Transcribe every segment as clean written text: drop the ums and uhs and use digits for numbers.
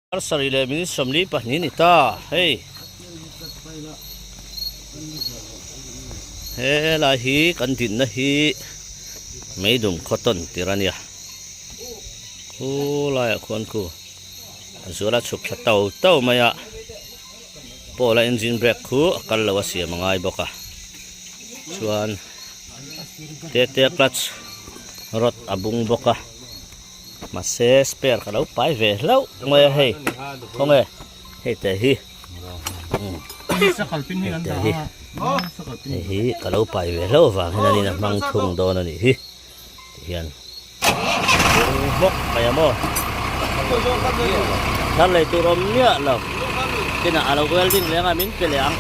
Sarih leh minute 42 ni ta hei helai hi kan dinna hi meidum cotton tir a nia khulaiah khuan khu a zual a chhuk thla to to mai a pawla engine brake khu a kal lo a siam a ngai bawk a chuan tete clutch rod a bung bawk a. Mahse spare ka lo pai ve hlauh mai a hei khawnge hei te hi hei te hi hei hi ka lo pai ve hlauh avang hian anin a hmang thung dawn a nih hi tihian hmawk mai a maw thar lei tur awm miah lo kinah a lo welding leng a min pe leh ang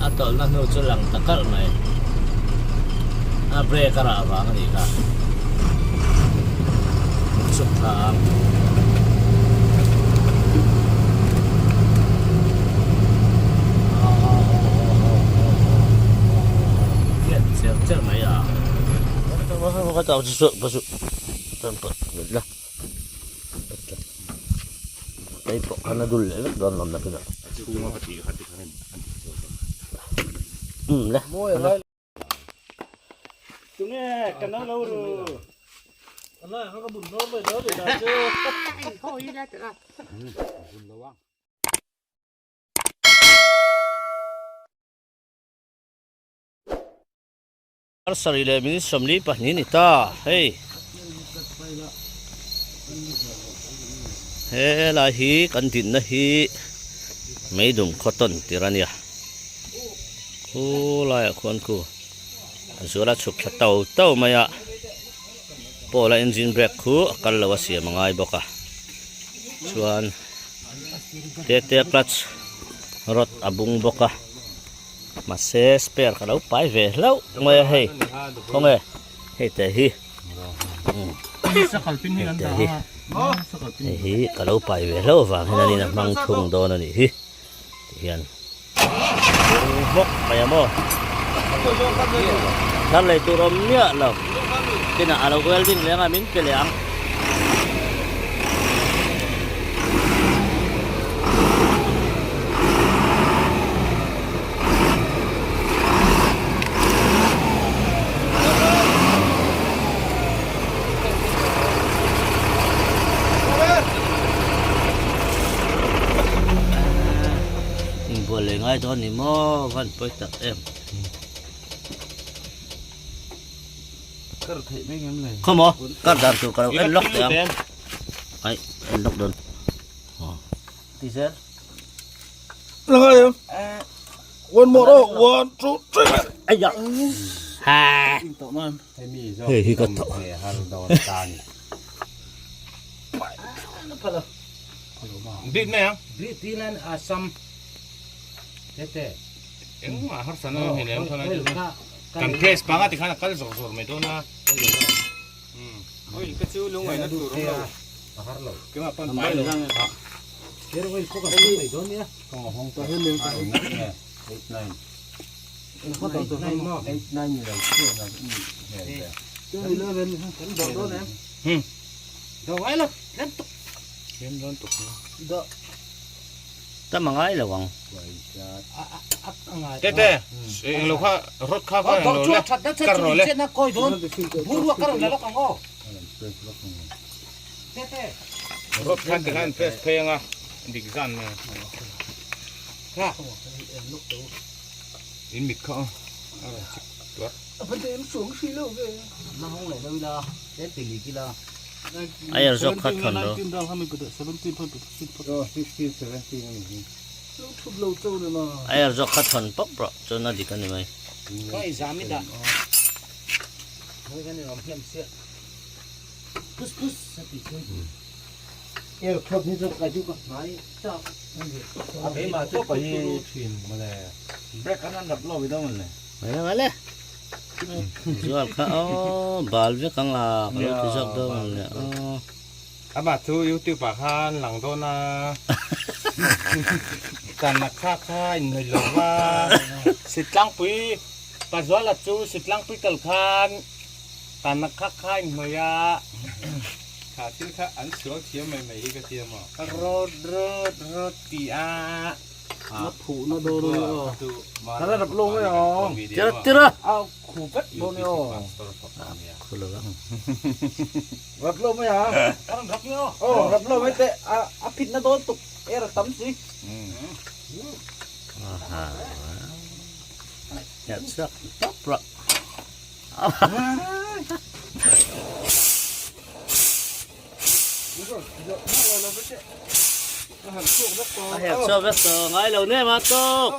a tawlhna hnu chu lang ta kalh mai a brake a rah vang a nih kha chhuk thla ang. Cher cher mai a Hei pawh khan a dul leh vek dawn lawm nakinah. Umm le. Tunge kan lo ru. Sarih leh minute 42 ni ta hei helai hi kan dinna hi meidum cotton tir a nia khulaiah khuan khu a zual a chhuk thla to to mai a pawla engine brake khu a kal lo a siam a ngai bawk a chuan tete clutch rod a bung bawk a. Mahse spare ka lo pai ve hlauh mai a hei khawnge hei te hi hei te hi hei hi ka lo pai ve hlauh avang hian anin a hmang thung dawn a nih hi tihian hmawk mai a maw thar lei tur awm miah lo kinah a lo welding leng a min pe leh ang. Inbual leh ngai dawn ni maw van pawi tak em. Khaw maw kar dan tur ka lo en lawk teh ang ai en lawk dawn ti zel One more oh, one, two, three. Ai ya. Ha. Hei hi ka tho. Bit mai ang. Bit tilan asam. Tete. Engmah harsa na hei lem thana chu. Kan press panga tikhan a kal zawr zawr mai dawn a. Oil ka chu lungaih na tur awm lo. A har lo. Keimah pawn pai lo. Kher oil pawh kan hmang mai dawn nia. Hmm. Do ngai lo. Lem tuk. Lem dawn tuk. Do. Ta mangai lo ang. Tete, eng lo kha rod kha kha eng lo le kar rawh le. Rod khan tikhan press phei anga dik zan mai. In mit kha a rawn chik tuar. Air zawk kha thawn ro. Air zawk kha thawn pawp rawh chuan a dik a ni mai. Mai mai le. Zual kha aw bal vek ang a ka lo ti zawk dawn ang le aw. Amah chu youtube ah khan lang dawn a Kana kha kha inhnawih lo va Sitlangpui Pazuala chu Sitlangpui kal khan Kana kha kha inhnawih a. Kha thil kha an sual thiam mai mai hi ka tia maw? Road road road ti a. Na phuh na dawn a ni aw. Kala rap lo mai ang. Tira tira. A khu vek dawn ni aw. Khu lo vang. Rap lo mai ang. Rap lo. Aw rap lo mai teh a a phit na dawn tuk er a tam si. Aha. Herh chhuak tawp rawh. A herh chhuak vek tawh ngai lo nem a tawk.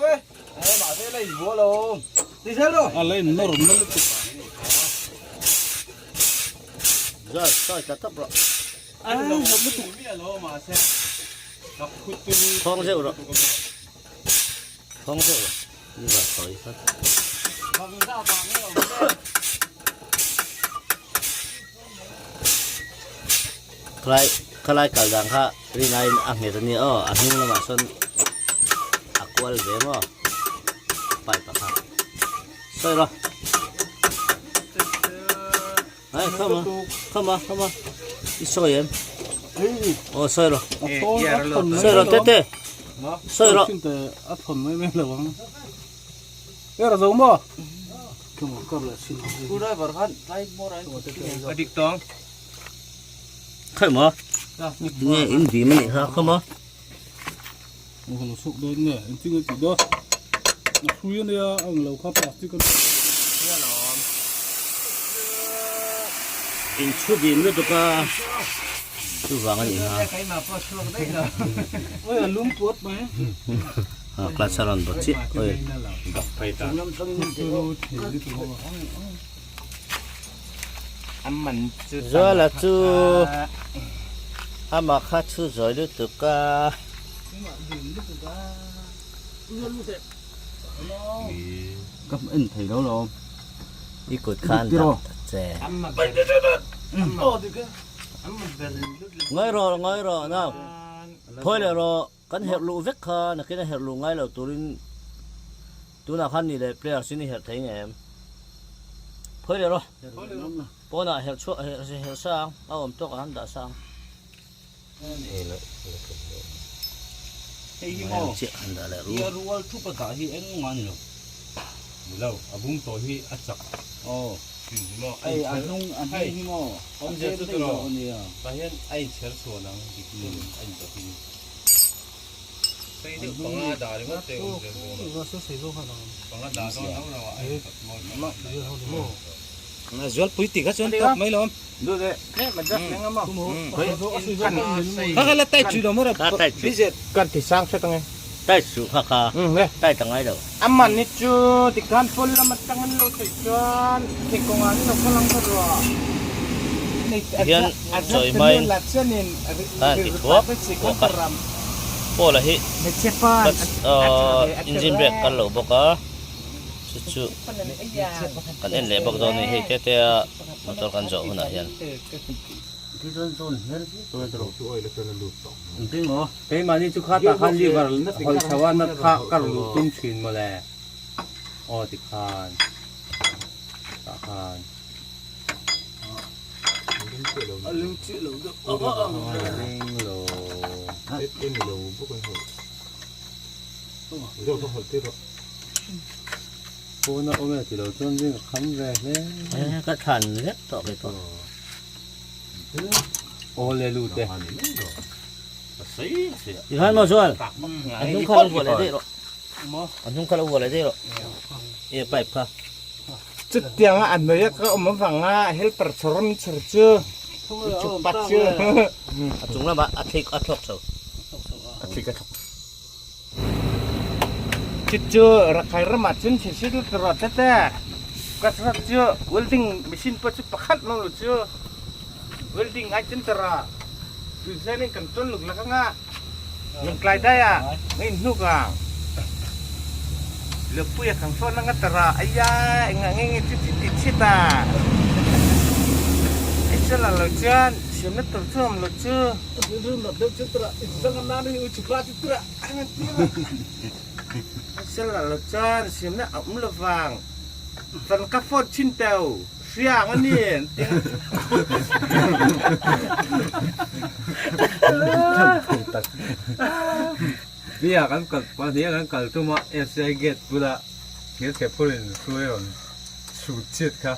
Zai sawi tla tawp rawh. Thawng zeuh rawh. Thawng zeuh rawh. Ni va sawi kha. Khalai khalai kal dan kha rinaiin a nghet a nia aw a hnung lamah sawn a kual ve maw pipe a kha sawi rawh ai come on come on come on i sawi em aw sawi rawh sawi rawh tete sawi rawh a thawn mai mai lo ang e ra zo maw A dik tawng. Khai maw? Nge in dim a nih kha khaw maw? Lo chhuk dawn nge engtin nge tih dawn a hrui a nia a ang lo kha plastic a In chhu dim lutuk a chuvang a nih kha. Oi a lum puat mai. A clutch a rawn bawk chiah oil. Zuala chu amah kha chhu zawi lutuk a. Ka en thei lo lo. I kut khan dak ta che. Ngawi rawh ngawi rawh nau. Phawi leh rawh. Kan herh luh vek kha nakin a herh luh ngai lo turin tunah khan ni leh players in i herh thei ngem. Phawi leh rawh. Pawnah herh chhuah herh sang a awm tawk ah han dah sang. Hei hi maw chiah han dah leh ru. Ia rual thup a dah hi eng nga ni lo. Ni lo, a bung tawh hi a chak. Aw. Hei a hnung a hnung hi maw. Awmzia chu tiraw. Tah hian a inchher chhuan ang dik chuan a intawpin. Sei deuh panga dah ringawt te awm zel dawn a. Panga dah dawn lo lo a intawp mawi Na zual pui ti kha chuan tawp mai lawm. Kha kha la tai chu lo maw ra. Kan ti sang hret ange. Tai su kha kha tai ta ngai lo. A man hi chu tikhan pawl lam atang an lo sawi chuan thingkawngah an lo kal ang ka ruah. Hian sawi hmain a inti thuak thuak a, Paul-a hi clutch engine brake kal lo bawk a, chu chu kan en leh bawk dawn a ni hei te te a motor kan zawh hunah hian. Keimahni chu kha tah khan liver hawi chho a nut kha ka rawn luh tum thin mawle aw tikhan tah khan ring lo pawn a awm e tilo chuan ring a kham ve hle ka thlan vek tawh keipawh. Aw le lu te. Ihan maw chuan a hnung kha lo vuah leh daih rawh. A hnung kha lo vuah leh daih rawh. E pipe kha. Chutianga a hnuaia ka awm avanga helper chhawr chhawr chu chupa chu. A chung lamah a thlik a thlawk chho. A thlik a thlawk. Chu chu rakhai ramah chun thil si lut rawh tete. Ka chhuak chu welding machine pawh chu pakhat lo lo chu welding ai chun tara tu hian in kan tawn luk lak anga lungtlai dai ah nga in hnuk ang Lupui a kan sawn anga tara aya engah nge nge chu chi ti chhit a ai chuan lo chuan siamna tur chu awm lo chu. Sel lo chuan siamna a awm lovang. Van ka phone thin teu. Hriang a ni Bia kan kal pahnih a kan kal tum a SBI gate bula hmelchhe phurin hruai rawn chhut chhiat kha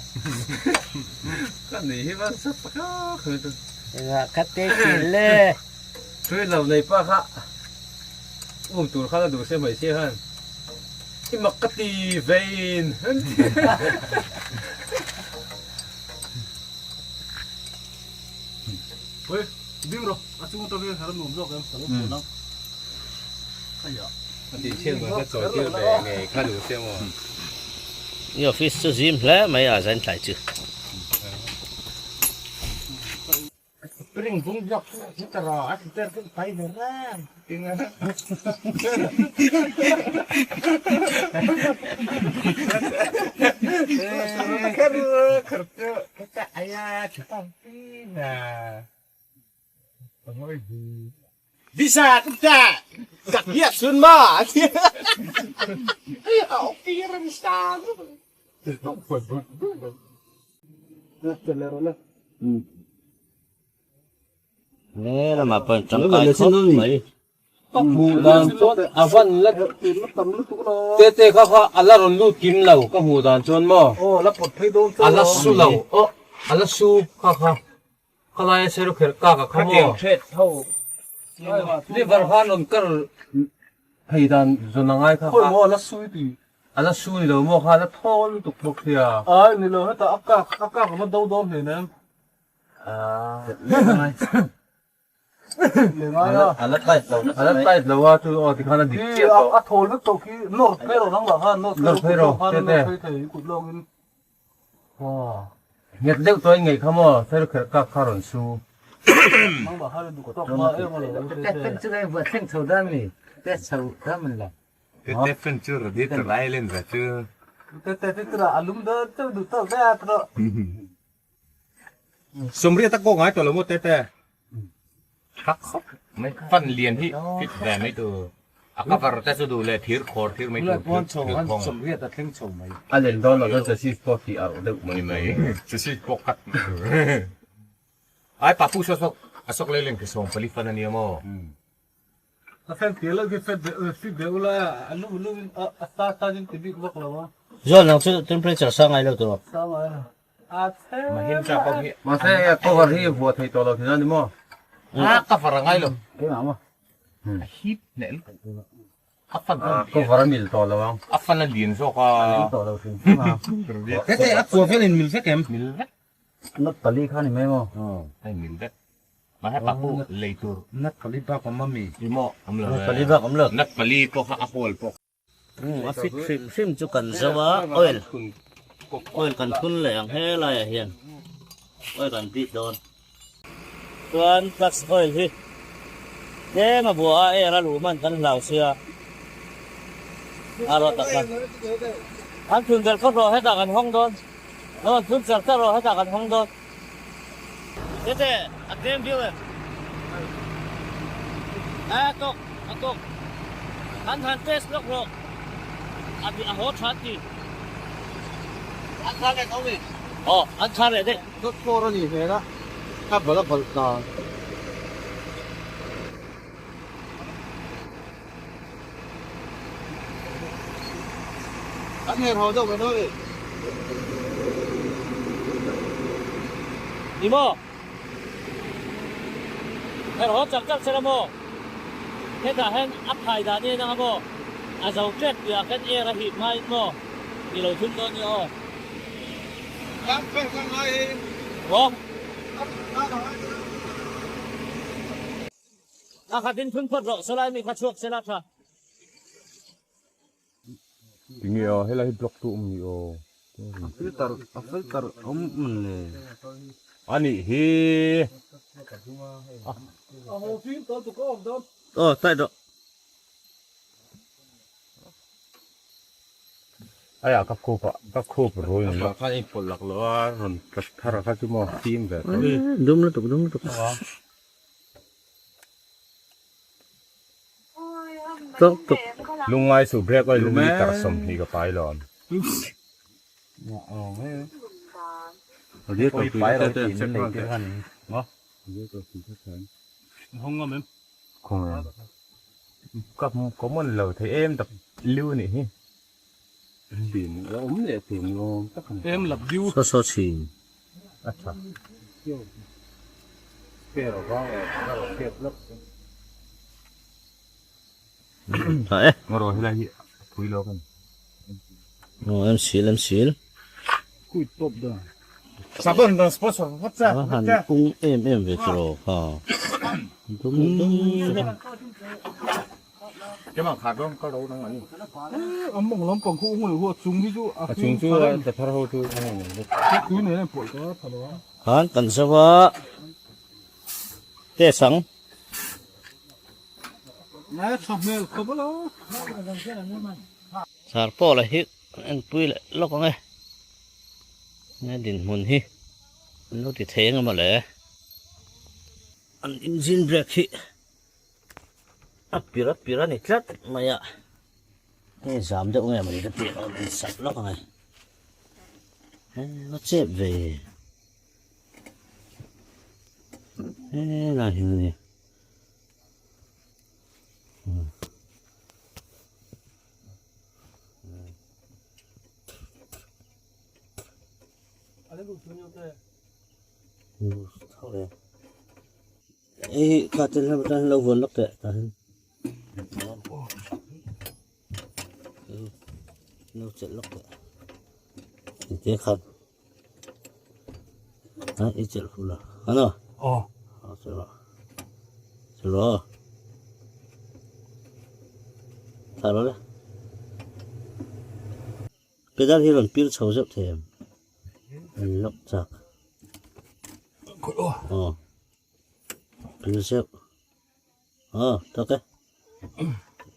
ka ni hi va sat tak a kha chu. Engah kha te thil le. Hruai lo nei pa kha um tur kha la duh se hmeichhia khan. I mak ka ti vein an ti. Oi, ding rawh, a chung atang hian har nuam zawk em, ka lo pawh nang. Aiah. A tih chhiat mai kha chawi tir ve ngei kha duh sia maw. I office chu zim hle mai a zain tlai chu. Spring bung blok chu ta ro a ter chu pai ve reng ting a. Kher kher chu ta aya chu tang pi na. Bisa ta ka hiat sun ma. A ok ran sa. He lamah pawh tangkai khawp mai. Ka hmuh dan chuan a van la te te kha kha a la rawn lut kim lo ka hmuh dan chuan maw a la su lo aw a la su kha kha khalai a ser kherh kak a kha maw liver khan rawn kar phei dan zawn a ngai kha kha. A la su ni lo maw kha a la thaw lutuk bawk sia. Ai ni lo hetah a kak a kak a va do dawn hle nem. A la tight lo a la tight lo a chu aw tikhan a dik chiah tawh. A thaw lutuk hi nawr phei rawh nangmah khan nawr phei rawh te te. Kut lawk in. Nghet deuh tawh in ngeih kha maw ser kherh kak kha rawn su. Nangmah khan i duk tawk hma em a lo te te. Chu kai vuah thleng chho dan mi te chho ta man la. Tete fan chu radi ta lai len ve chu. Tete te tura alum da cheu du tawk ve a tura. Sawmriat a kawk ngai tawh lo maw tete. Tha khawp mai fan lian hi fit ve mai tur. A cover te chu duh leh thir khawr thir mai tur thir khawng. Sawmriat a thleng chho mai. A len dawn lo chuan chassis pawh tih arh deuh mai mai. Chassis pawh cut mai tur. Ai papu saw sawk a sawk lei len khi 14 fan a nia maw. A fan tir loh khi fit fit ve ula a lum lum in a sa sa in ti bik vak lo a. Zual nang chu temperature sang ngai lo tur. Sang ngai lo. A chhe. Mahindra pawh hi. Mahse cover hi vuah thei tawh lo thin a ni maw? A cover a ngai lo. Keimah maw? A hip hneh lutuk. A fan a cover a mil tawh lo ang. A fan a lian zawk a. A lian tawh lo hrim hrim a. Hete a kua vel in mil vek em? Mil vek. Nut pali kha ni mai maw? Hei mil vek. Mahse papu lei tur. Nut pali bak awm a mi? I maw awm lo e. Nut pali bak awm lo. Nut pali pawh kha a hawl pawh. A fit hrim hrim chu kan zo a, oil oil kan thun leh ang helaiah hian oil kan bih dawn. Chuan clutch oil hi tlem a bua a air a luh hman kan hlau sia a rawt tak a. An thun ber phawt rawh hetah kan hawng dawn. Lo an thun char char rawh hetah kan hawng dawn. Tete a tlem viau em? A tawk a tawk. An han test lawk rawh. A a haw tha ti. An thar leh tho mi? Aw an thar leh daih. Dawt fawr a nih hmel a, a bal a balh ta. An her haw deuh mai dawn a ni. Ni maw? Her haw chak chak sela maw? Hetah hian a phai dan en anga maw? A zo tep tih ah khan air a hip hmain maw? Ni lo thum dawn nia aw. Kan fel kan ngai hi. Maw? A khat in phun phawt rawh, sawlai mi kha chhuak sela tha. Tinge aw, helai hi block tu awm ni aw. A filter, a filter awm man le. A nih hi. A haw fim tawh tuk a awm dawn. Aw, tight rawh. Aiah ka khup ah ka khup rul ni lo. Khan in pawlh lak lo a rawn tlat thar a kha chu maw fim ve tawh. Dum lutuk dum lutuk. Tlawk tuk. Lungngai suh brake oil liter 20 ka pai lawm. Pui pai lo ti min nei tir khan maw. Hawng ngam em? Ka common lo thei em tak liu nih hi. Chhin a awm leh tur ni awm tak a ni. Em lap diu. Saw saw chhin. A tha. Tha e. Ngaw helai hi a phui lawk a ni. Aw em sil em sil. Kui tawp da. Sabon don sponsor vat cha. A han kung em em ve chu rawh kha. Dum dum. Kemah khat rawng ka ro nang ani. An mawng lampang khu ung hu a chung hi chu a chung chu a thar ho chu a ni. Tui nei a pawih ka tha lo a. Khan kan zo a test ang. Ngai tha hmel khawp a lo. Sar pawh la hi kan enpui leh lawk ang e. Nge dinhmun hi an lo ti thei ang emaw le. An engine brake hi a pir a pir a ni tlat mai a hei zam deuh nge mawni ka tih ang in sak lawk ang e va chep ve helai hi ani. Hei hi kha chen hlauh tan lo vuan lawk teh tah hian lo chelh lawk teh tih khat ha i chelh fuh lo ano aw chelh rawh chelh rawh thah rawh le pedal hi rawn pir chho zeuh thei em an lawk chak aw pir zeuh aw tak e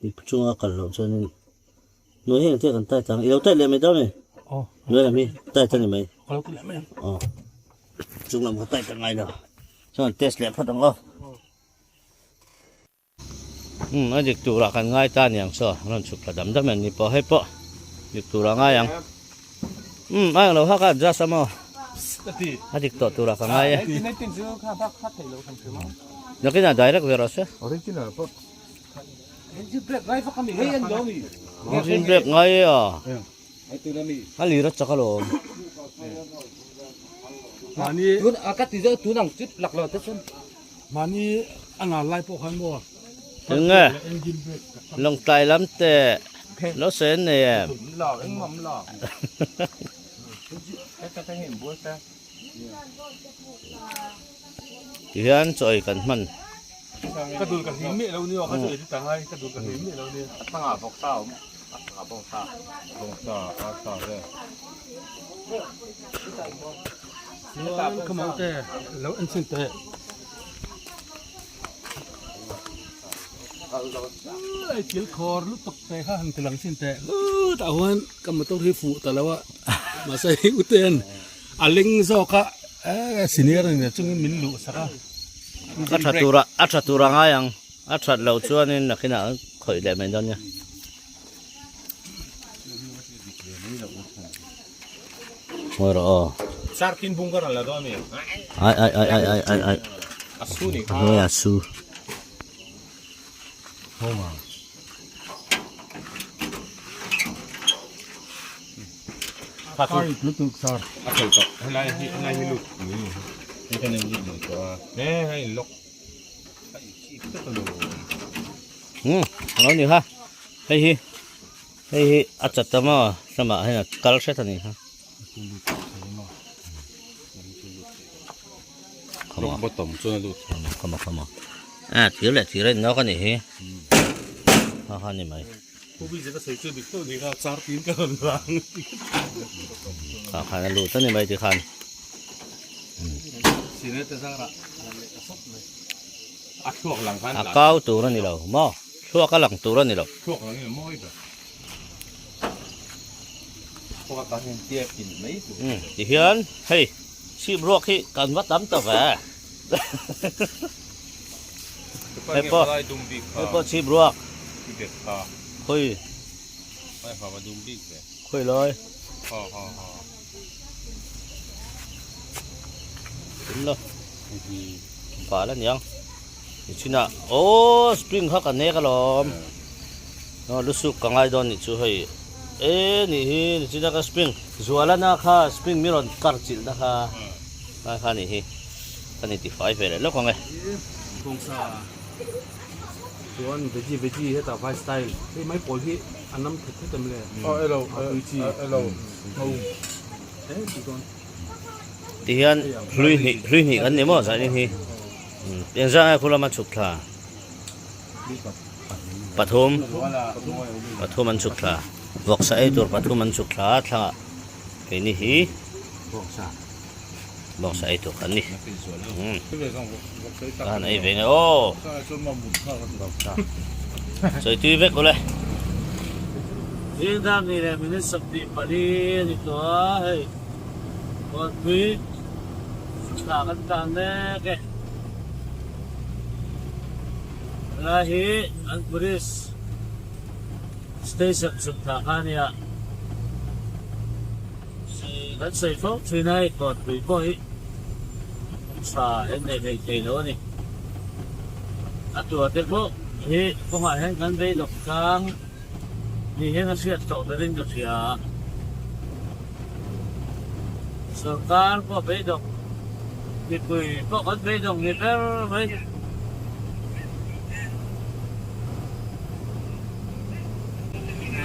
ip chunga kal loh chuanin nuai heng te kan tai tang i lo tai leh mai dawn e nuai lam hi tai ta ni mai aw chung lam kha tai ta ngai lo chuan test leh phawt ang aw. Umm a dik turah kan ngai ta aniang chaw a rawn chhuk thla dam dam em ni pawh hei pawh dik turah a ngai ang umm a englo hak a adjust a maw a dik tawh turah ka ngai e nakinah direct ve rawh se engine brake ngai e a a lir a chak alawm Mahni a ngal lai pawh khan maw. Eng nge? Lawngtlai lam te lo sawi an nei em? Tihian chaw ei kan hman. Ka dul ka hlim miah lo nia, ka chaw ei chu ta ngai, ka dul ka hlim miah lo nia. A thangah vawksa a awm, a thangah bawngsa. Bawngsa, arsa vel. Chuan ka mau te lo en chhin teh. Ai thil khawr lutuk te kha han ti lang chhin teh. Tah huan ka motor hi fuh ta lo a mahse hei uten a ling zawk a senior a ni chungin min luh sak a. A tha tura a tha tura ngai ang a that loh chuanin nakinah an khawih leh mai dawn nia. Ngawi rawh aw. Sarkin bung ka rawn la dawn a mi? Ai ai ai ai ai ai ai. A su ni kha. Hnuai a su. Kar lutuk sar. A thei tawh. Helai hi helai hi lut ni. Hei kan in lut tawh a. He hei in lock. A in chip tlat a lo. Hmm, lo ni kha. Hei hi Hei hi a chat a maw hlamah hian a kal hret a nih kha. Rock bottom chuan a lut. Come on, come on. A thir leh thir a innawk a nih hi. Ha ha ni mai. Kha khan a lut a ni mai tikhan. A thluak lang khan. A kau tur a ni lo maw. Thluak a lang tur a ni lo. Thluak lang in a mawi ber. Thluak a kal hian tia pin mai tur. Umm tihian hei chhip ruak hi kan va tam ta ve. Hei pawh hei pawh chhip ruak. Khawi. Khawi lai. Awm lo. Fal a niang. Nichinah aw spring kha ka nek alawm. Aw lusuk ka ngai dawn nih chu hei. E nih hi nichinah ka spring Zualana kha spring mi rawn kar chilh na kha ngai kha nih hi. Ka ni tifai ve leh lawk ang e. Bawngsa chuan veggie veggie hetah vai style hei mai pawl hi a nam thet thet em le? Aw elo elo ngho he ti dawn. Tihian hlui hnih hlui hnih kan ni maw zanin hi engzah nge khu lama chhuk thla pathum pathum an chhuk thla vawksa ei tur pathum an chhuk thla a thlangah keini hi vawksa ei tur kan ni ka han ei ve nge aw sawi tui vek ule. Zingdam ni leh minute 24 a ni tawh a hei. Kawlpui thla kan tlan mek e. Helai hi an police station chhuk thla kha a nia. Kan sawi fo thin a hei kawlpui pawh hi tha en nei hlei thei lo a ni. A tua te pawh hi kawngah hian kan vei lawk tlang. Ni hian a hriat tawh berin ka hria. Sorkar pawh beidawng, mipui pawh kan beidawng ni ber mai.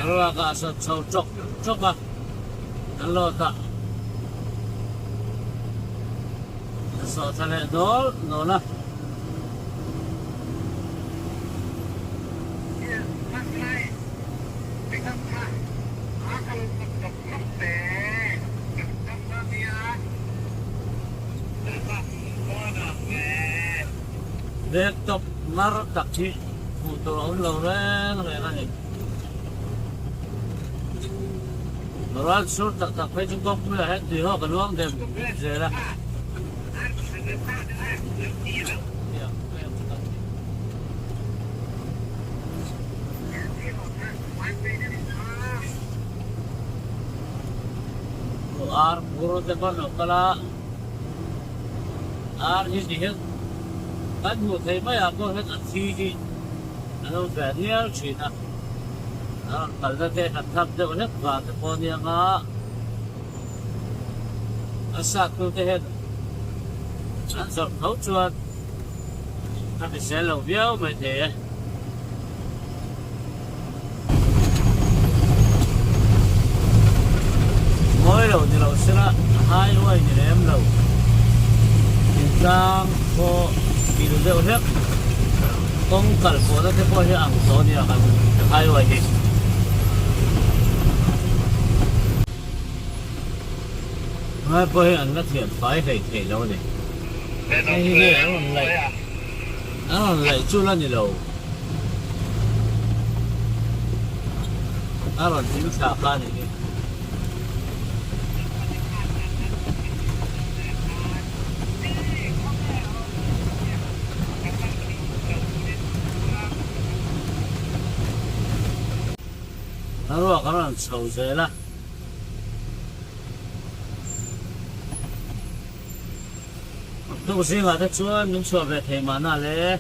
A ruakah a sawt chho tawk tawk a, a lawt a, a sawh thla leh nawl nawl a. Laptop mar tak hi hmuh tur a awm lo reng reng a ni. Ral sur tak tak phei chu kawngpuiah hian tui ho ka luang dem zel a. Ar phur te pawh an lo kal a, ar hi ti hian kan hmuh theih maiah pawh hian a thi hi a lo ve nial thin a, a rawn kalna te han thap deuh hlek vang te pawh a nia nga. A sattu te hian an zawrh tho chuan a hrisel lo viau mai thei e. Mawi lo ni lo sela highway ni lem lo intlang pawh kil deuh hlek kawng kal pawhna te pawh hi a ang tawh a nia kan highway hi. Ngai pawh hi an la thiam fai hlei thei lo a ni. Hei hi nge an rawn laih an rawn laih chu la ni lo. A rawn hlim thla kha a nih hi. Hnaruak a rawn chho zel a. Tuk zingah te chuan min chhuah ve thei mahna le.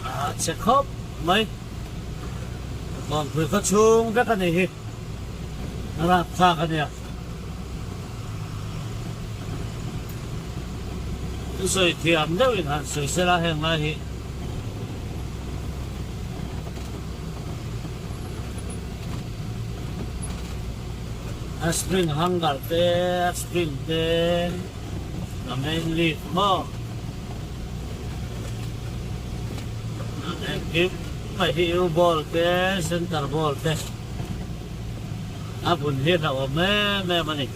A che khawp mai. Kawnpui khaw chhung vek a nih hi. A rapthlak a nia. Thusawi thiam deuhin han sawi sela heng lai hi. A spring hanger te, a spring te, a main leaf maw? Engkim mai hi U ball te, center ball te a bun hi hlauhawm em em a ni.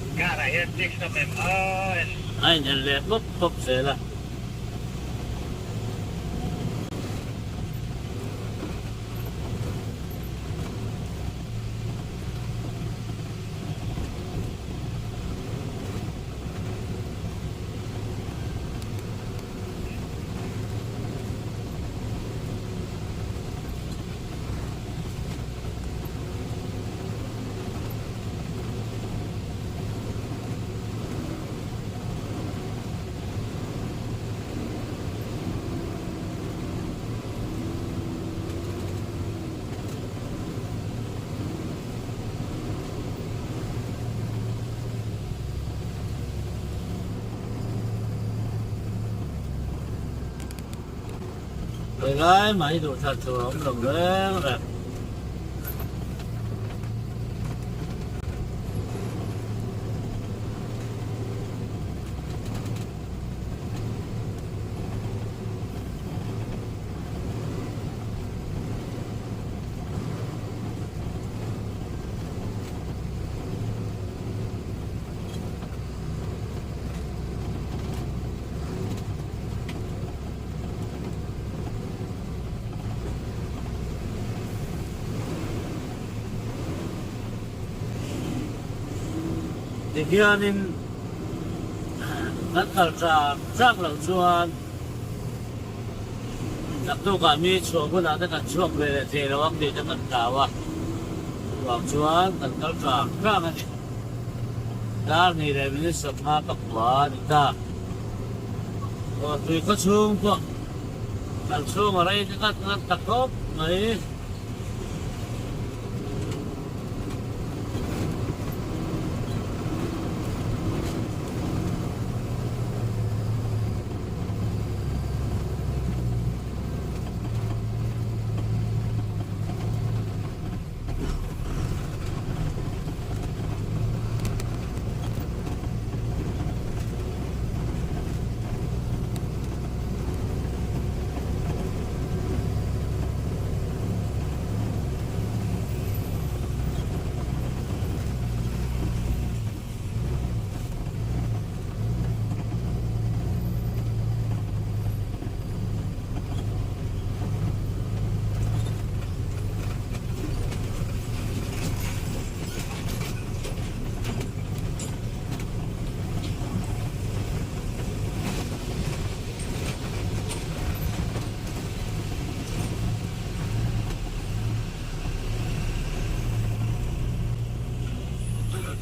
A inel leh pawp pawp zel a. Helai mai duh that tur a awm lo reng reng. Tihianin kan kal chak chak loh chuan Naktukah mi chhuah hunah te kan chhuak ve leh thei lo ang tih te kan hlau a, chuvang chuan kan kal tlang tlang a ni. Dar ni leh minute 15 pakua a ni ta. Aw tui khaw chhung pawh kal chhung a rei te ngat ngat ta khawp mai.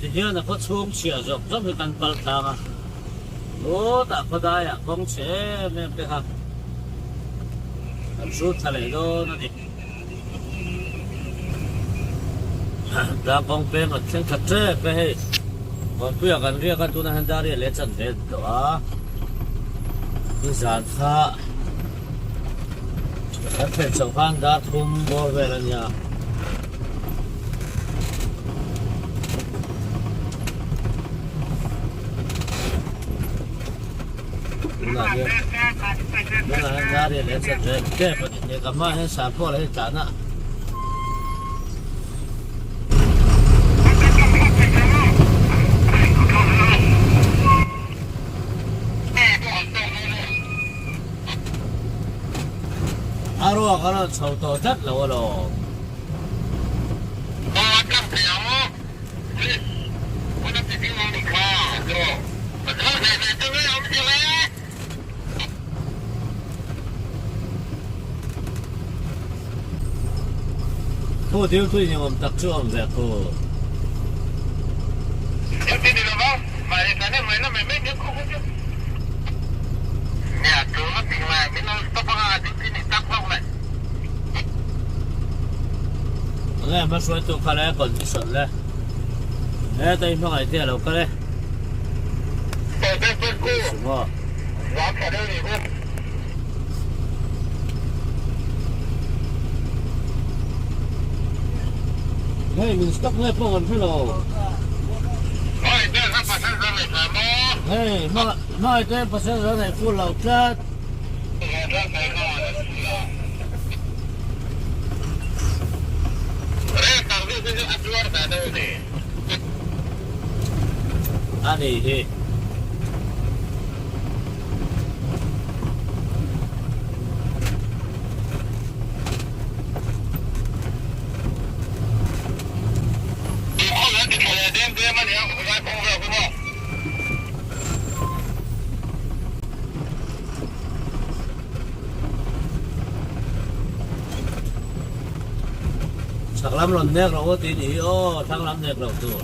Tihian a khaw chhung chhia zawk zawk hi kan pal tlang a, hawtah khawdaiah kawng chhe em em te kha kan hrut thla leh dawn a ni. Tlang kawng peng an thleng that tep e hei. Kawnpuiah kan riak a, tunah hian dar hi a let chan ve tawh a, nizan kha kan thlen chhoh khan dar thum bawr vel a nia. Tunah hian tunah hian dar hi a let chan ve tep a ni. Ka hmaah hian Sangkawla hi tlan a. Boruak a rawn chho tawh tlat lo alawm. Khu thil tui ni awm tak chu awm ve khu. Enge hma hruaitu kha le condition le heta i hmangaih te a lo kal e. Sumo. Hei min stop nge pawh kan hre lo. Hei hmangaih te passenger nei full lo tlat. A ni hi. Chhak lam rawn nek rawh u tih ni hi aw, thlang lam nek loh tur.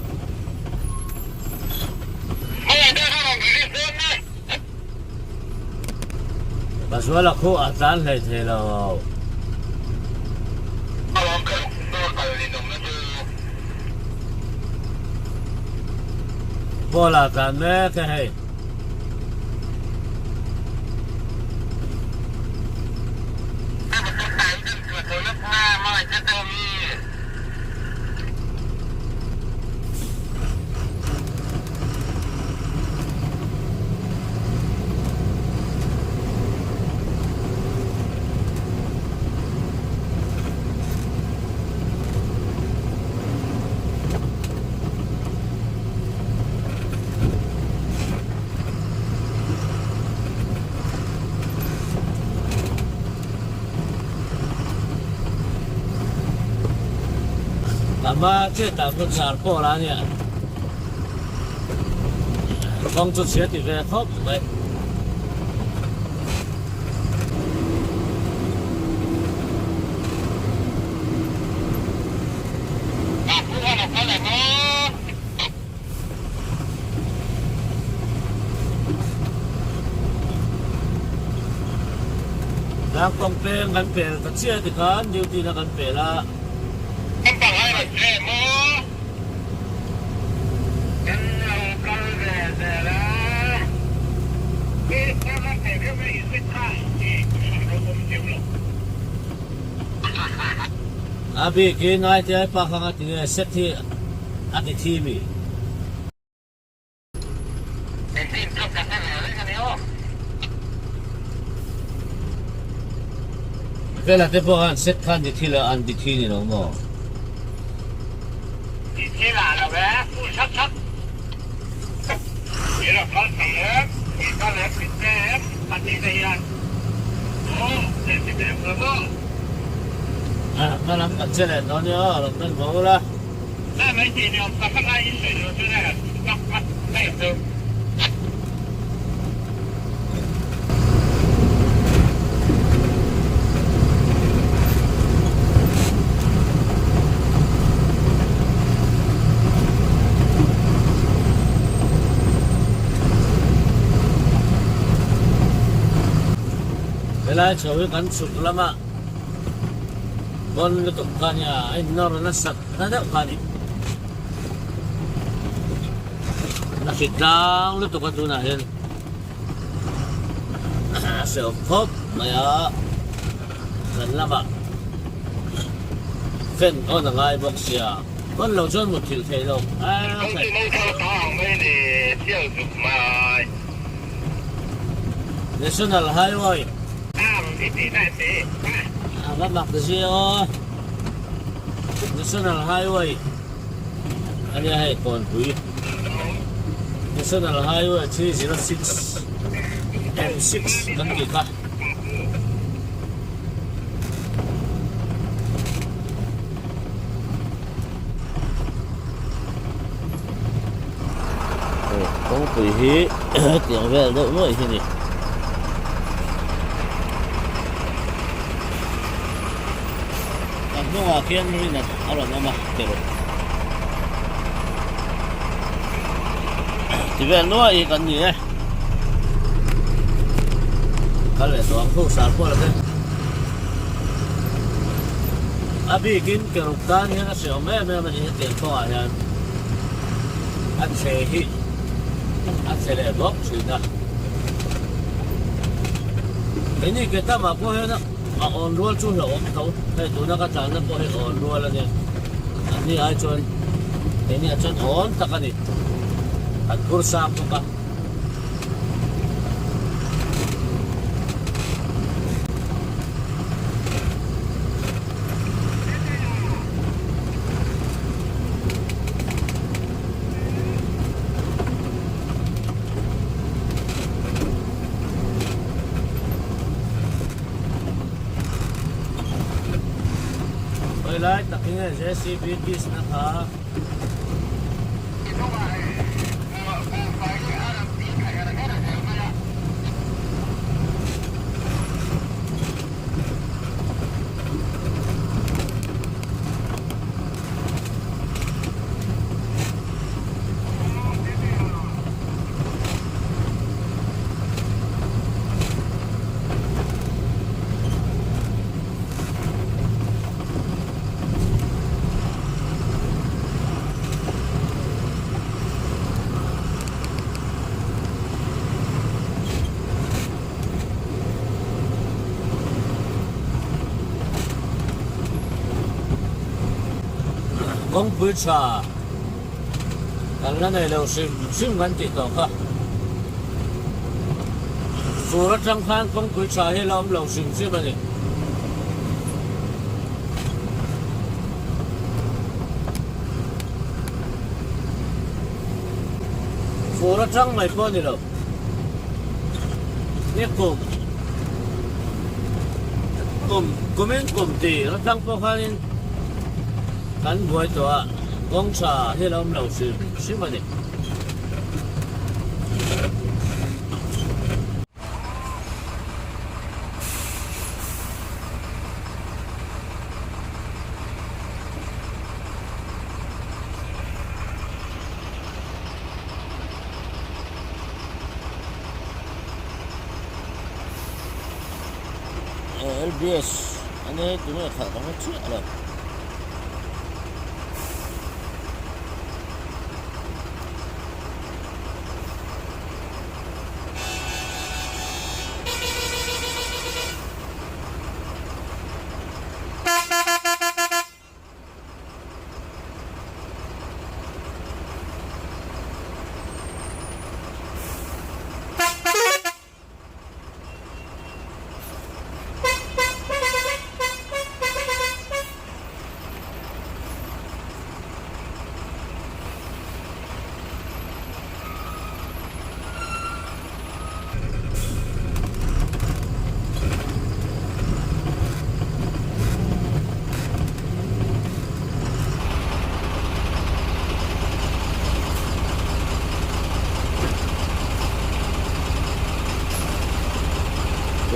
Pazuala khu a tlan hlei thei lo. Ball a tlan mek e hei. Ama che tak chu char pawh la nia kawng chu chhia ti ve khawp mai. Tlang kawng peng kan pel ta chiah tikhan duty na kan pel a. A bikin ITI pa kha nga tinge set hi a ti thi mi. Vela te pawh khan set khan ti thi lo an ti thi ni lo maw? Hma lam kan che leh dawn nia aw, lo tan vo ula. Helai chho hi kan chhuk lama bawn lutuk kha nia a innawr nasat na deuh kha a ni. A hri tlang lutuk a tunah hian a hrehawm khawp mai a, kan lamah fan on a ngai bawk sia, on lo chuan mutthilh theih loh a National Highway a va mak zia aw National Highway. A nia hei Kawnpui National Highway 306 M6 kan tih kha. Kawngpui hi hetiang vel deuh nuaih hi a ni. A hnungah khian rin a rawn awm a kero ti vel nuaih hi kan ni e. Kal leh tawh ang kho sar pawh la te. A bikin keruk tan hian a hreawm em em a ni hetiang kawngah hian a chhe hi a chhe leh bawk thin a. Keini ke tamah pawh hian a awn rual chu hlauhawm tho, hei tuna ka tlanna pawh hi awn rual a nia, anni ai chuan keini ah chuan awn tak a ni, an phur sang bawk a. Hawi lai tak hi nge JCB disc na kha. Kawngpui tha kan la nei lo hrim hrim kan tih tawh kha. Fur atang khan kawngpui tha hi la awm lo hrim hrim a ni. Fur atang mai pawh a ni lo. Ni kum kum kumin kum tir atang pawh khanin kan buai tawh a, kawng tha hi a lo awm lo hrim hrim a ni. LBS ane tunge khalh ka hre chiah lo.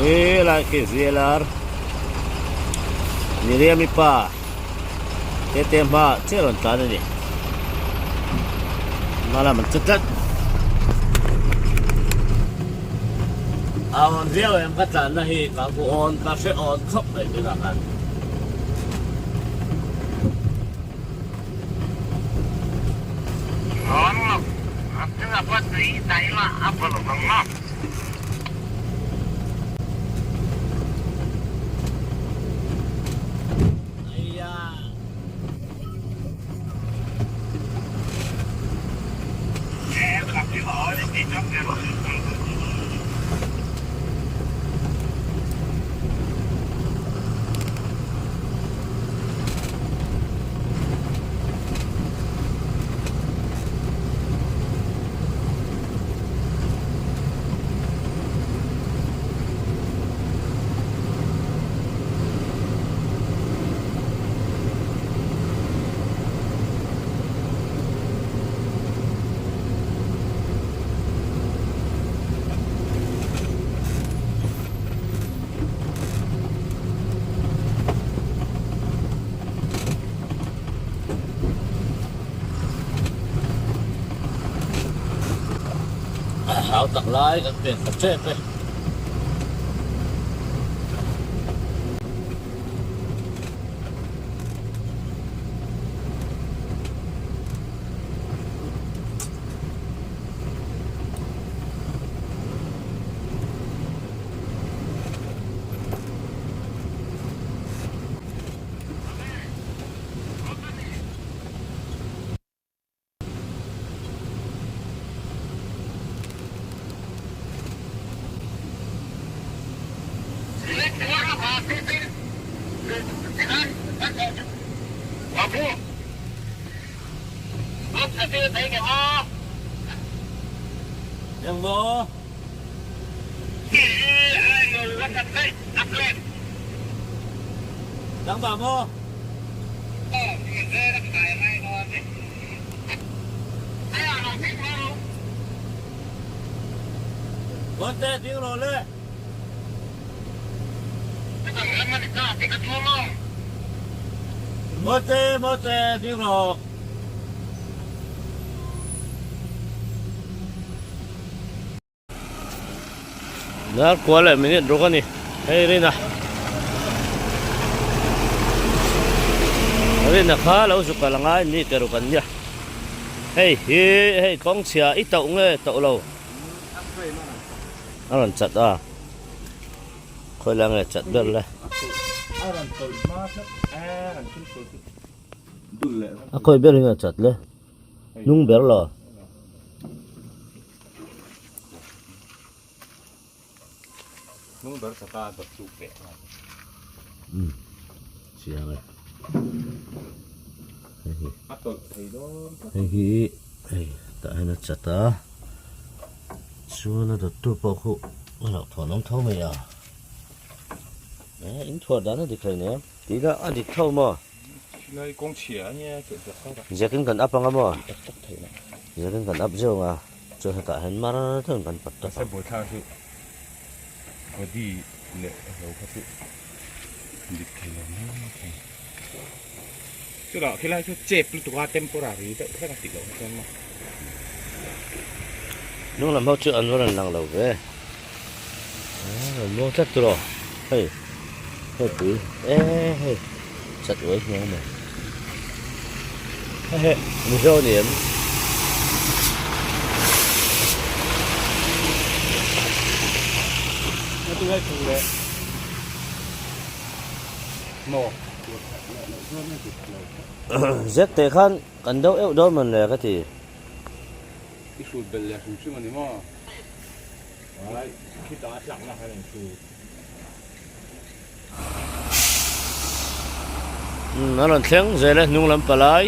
Helai khi VLR Miriami pa tete hma chiah rawn tlan a ni hma lam an che tlat a awn viau em ka tlanna hi ka bu awn ka hre awn khawp mai tunah khan. Hau tak lai kan pek ta tep e. Engmaw? Nangmah maw? Bonte ding rawh le. Bonte bonte ding rawh. Dar kua leh minute ruk a ni hei Rina Rina kha lo zuk kal angai ni ke ruk an nia hei hi hei kawng chhia i tauh nge tauh lo a rawn chat a khawi lai nge chat ber le a khawi ber hi nge chat le hnung ber lo. Hnung ber chata dawt chu peh nghal. Umm chiang e. Hei hi. A tawlh thei dawn tlat. Hei hi hei tah hian a chat a. Chuan a dawt tu pawh khu a hlauh thawn awm tho mai a. E in thuar dan a dik hlei nen. Tih a dik tho maw? Khilai kawng chhia a nia chawlh tak tak a. Ziakin kan up anga maw? Tak tak theih loh. Ziakin kan up zeuh anga chuan hetah hian mar deuhin kan pat tawp ang. Mahse buaithlak chu body leh lo kha chu dik thei lo mai thei. Chutah khilai chu chep lutuk a temporary deuh hlek a tih loh na chuan maw. Hnung lam ho chu an va rawn lang lo ve. Rawn muang tlat tur aw. Hei hei pui e hei chat uai hniang mai. Hei hei Mizo a ni em? Zek teh khan kan deuh euh dawn mawn le ka ti. I hrut belh leh hrim hrim a ni maw? Ai, khitah a tlakna khan in hrut. Umm a rawn thleng zel e hnung lam palai.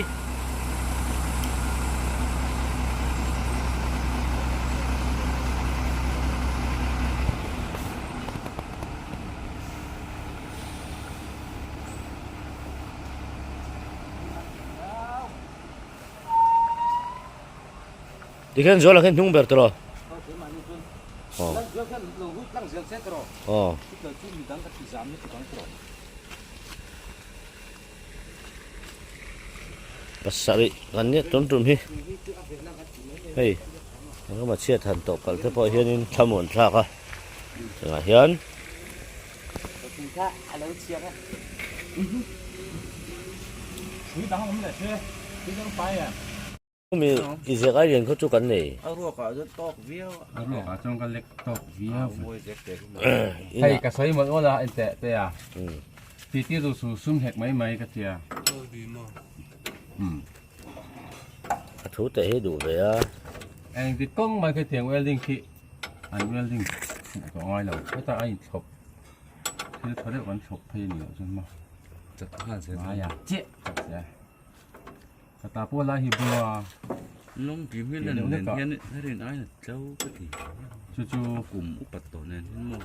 Tikhian zual ah khian hnung ber tawh aw. Aw. Pasarih kan nia tum tum hi hei engemaw chhiat han tawh palh te pawh hianin thlamuan thlak a engah hian. Mi i ziak ai lian khaw chu kan nei. A ruakah chuan tawk viau a. A ruakah chuan ka lek tawk viau. Hei ka sawi mawlh mawlh a enteh te a. Titi ru su sum hek mai mai ka tia. A thu teh hi duh ve a. Eng ti kawng mai kha tiang welding khi an welding fuh tawh ngai lo. Hetah a inthlawp thil tha deuh kan thlawp phei a ni loh chuan maw. Chat nghal zel. Ngaia chiah chat zel. Ka ta pawh lai hi bua. Lawng kim hi len nen hian a rin ai na tlo ka ti. Chu chu kum upat tawh nen hian maw.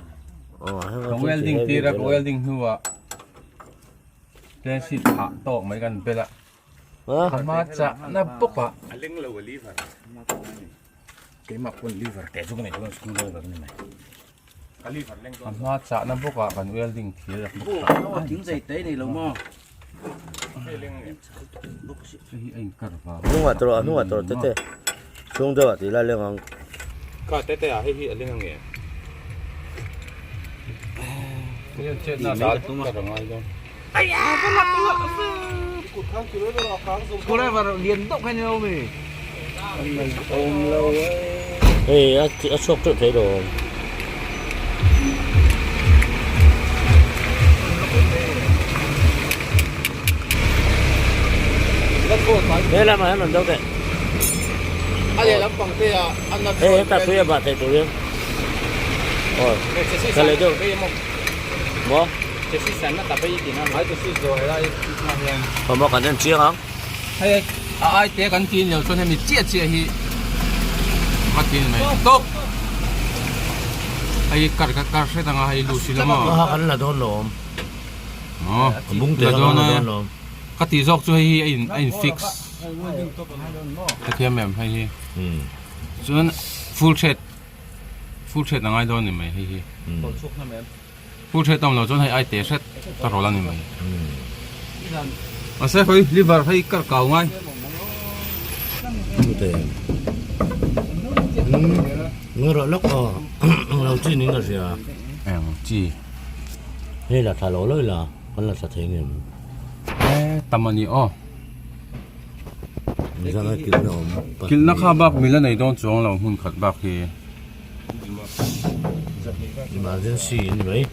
Ka welding tir a ka welding hnuah ten sheet phah tawk mai kan bel a. Ka hma chah na bawk a. A leng lo a liver. Keimah pawn liver teh chu ka nei dawn screw driver a ni mai. Ka liver leng dawn. Ka hma chah na bawk a kan welding thir a bawk a. Thing zai te nei lo maw. Hei hi a inkar vang. Hnungah tawrh a hnungah tawrh tete chhung deuh ah tih lai leng ang. Ka te te ah hei hi a ling ange. Hian chet na dal ka ra ngai dawn. Hei a chhuak teuh thei lo. He lamah hian rawn do teh. Hei heta tui a bah theih tur hian. Aw tha leh deuh. Maw? Aw maw kan en chiang ang. Hei a ai te kan ti ni lo chuan hemi chiah chiah hi va ti ni mai tawp. Hei kar kar hret anga hei lu si lo maw. Ha kan la dawn lo awm. A bung te kan la dawn lo awm. Ka tih zawk chu hei hi a in a in fix. Ka thiam em hei hi. Chuan full thread full thread a ngai dawn ni mai hei hi. Full thread awm lo chuan hei ai te hret ka rawl a ni mai. Mahse hawi liver hei kar kau ngai. Ngai rawh lawk aw ang lo chi ning ka hria. Eng chi. Hei la tha lo lo ila kan la tha thei ngem. E tam a ni aw. Nizan a kilhna awm. Kilhna kha bak mil a nei dawn chuang lo hmun khat bak hi. Emergency in ni mai.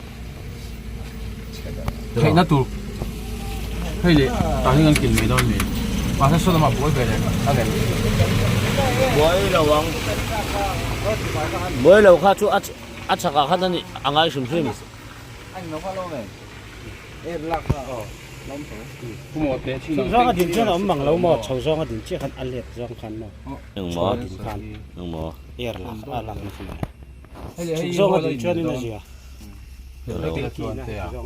Theihna tur hei leh tah hian kan kil mai dawn mi. Mahse saw lamah buai ve leh a lem. Buai lo ang. Buai lo kha chu a chhakah khan a ni a ngai hrim hrim. Chhung zawnga din chuan a awm mang lo maw? Chho zawnga din chiah khan a let zawng khan maw? Engmaw? Chho din khan Engmaw? Air lak a lak na kha maw? Chhuk zawnga din chuan in a zia.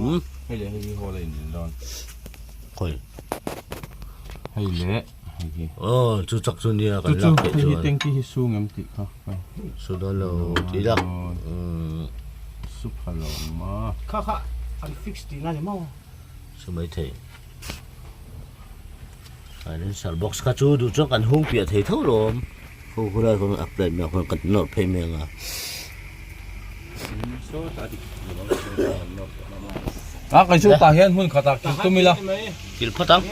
Hmm? Khawi? Hei leh hei hi. Aw chu chak chu nia kan lak theih chuan. Chu chu hei hi tanky hi su ngem tih kha. Su dawn lo tih la. Su pha lo ma. Kha kha an fix tih na ni maw? Su mai thei. Silencer box kha chu duh chuan kan hung piah thei tho lawm. Ho hulai khawn a plate mai ah khawn kan nawrh phei mai ang a. A kai chu tah hian hmun khatah kil tum ila. Kil phawt ang.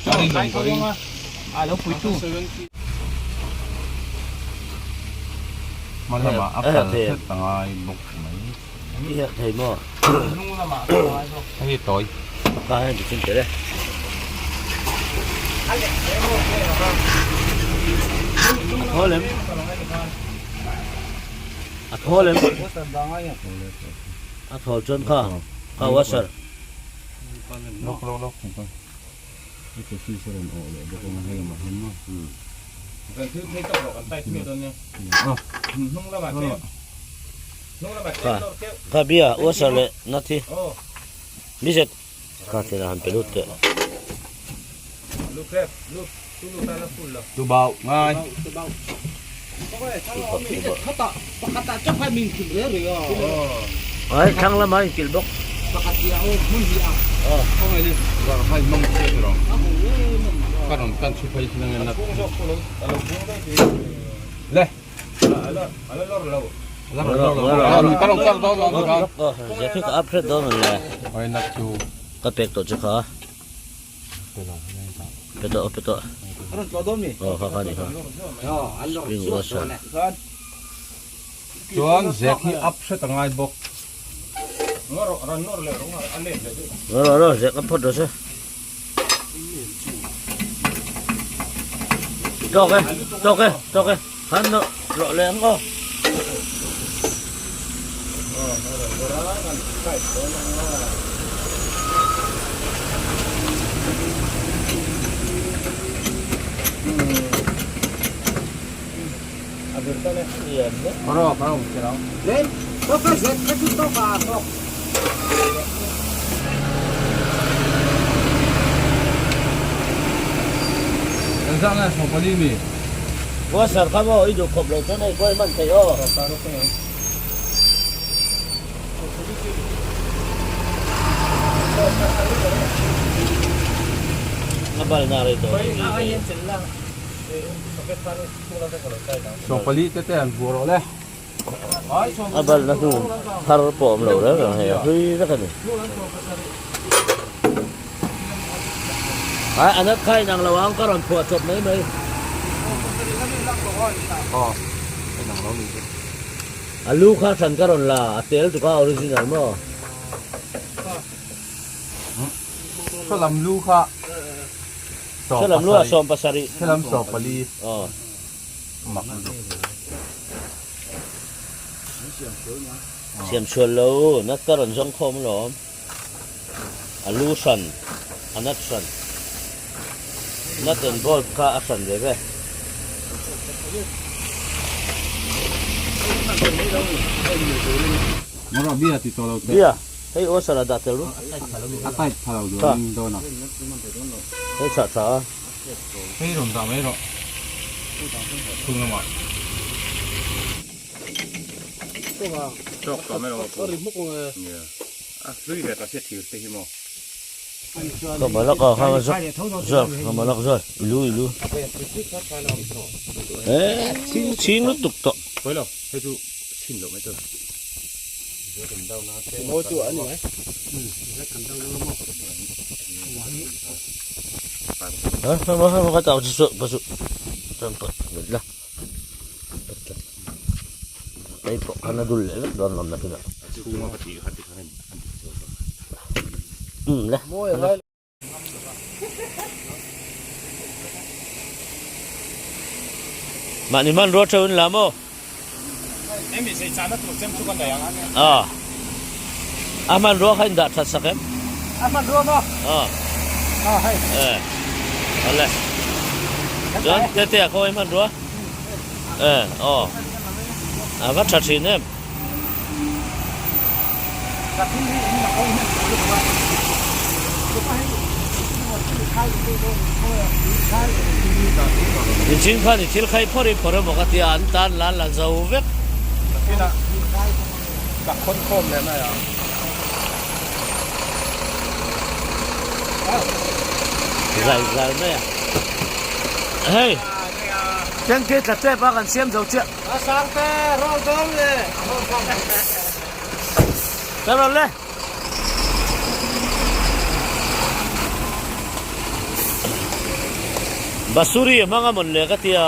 A ring awm ka ring. A lo pui tu. Hma lamah a kal hret a ngai bawk mai. I herh thei maw? Hnung lamah a kal a ngai bawk. Hei hi tawi. Ka hian ti chin tel e. A lek hle maw hle lo kha. A thaw lem. A thaw lem. A thaw chuan kha kha washer. Lawk lawk lawk. Kha kha bia washer leh nut hi mi zet kha thil a han pe lut teh. Tu bau ngai. Ai thlang lamah a inkilh bawk. Ka pek tawh che kha. Pe tawh pe tawh. Aw kha kha ni kha. Spring washer. Chuan zek hi up hret a ngai bawk. Rawh rawh zek up phawt rawh se. Tawk e tawk e tawk e khan nawrh rawh leh ang aw. Washer kha maw i duh khawp lo chuan hei pawh i hman theih aw. A bal na rei tawh. Sawpali te te an vuah rawh le. A balna hnu thar pawh a awm lo reng reng hei a hlui vek a ni. Ai a nat kha inang lo ang ka rawn phuah chawp mai mai. A lu kha hran ka rawn la a tel tuk a original maw. Salam lu kha Salam lu a 17. Salam 14. Aw. Mak lutuk. Siam chhual lo, nat ka rawn zawng khawm alawm. A lu hran, a nat hran. Nut and bolt kha a hran ve ve. Bia ti tawh lo teh. Bia, hei aw sara dah tel ru. A tight tha lo dawn dawn a. Hei chhah tha a. Hei rawn dah mai rawh. Chhung lamah. Chawk tawh mai rawh. A hlui ve ta sia thir te hi maw. Ka malak a kha zak zak ka malak zak ilu ilu. Eh ching lutuk tawh. Pawi lo hei chu chhin loh mai tur. Ha ha ha ka tau chu pa chu. Tan pa la. Hei pawh khan a dul leh vek dawn lawm nakin ah. Chhunga ka tih kha ti khan an ti chhuak a. Um le. Mahni hmanrua theuh in la maw? Hemi sei chahna tur chem chu ka nei ang. Ah. A hmanrua kha in dah that sak em? A hmanrua maw? Ah. Ah hei. Eh. Awle. Chuan tete a khawi hmanrua? Eh, aw. A va tha thin em? Nichin khan i thil khai phawrh i phawrh emaw ka tia an tan lan la zo vek. Nakinah ka khawn khawm leh mai ang. Zal zal mai a. Hei. Tengke tla tep a kan siam zo chiah. A sang te rawl dawm le. Ka rawn le. Basuri a hmang a mawn le ka tia.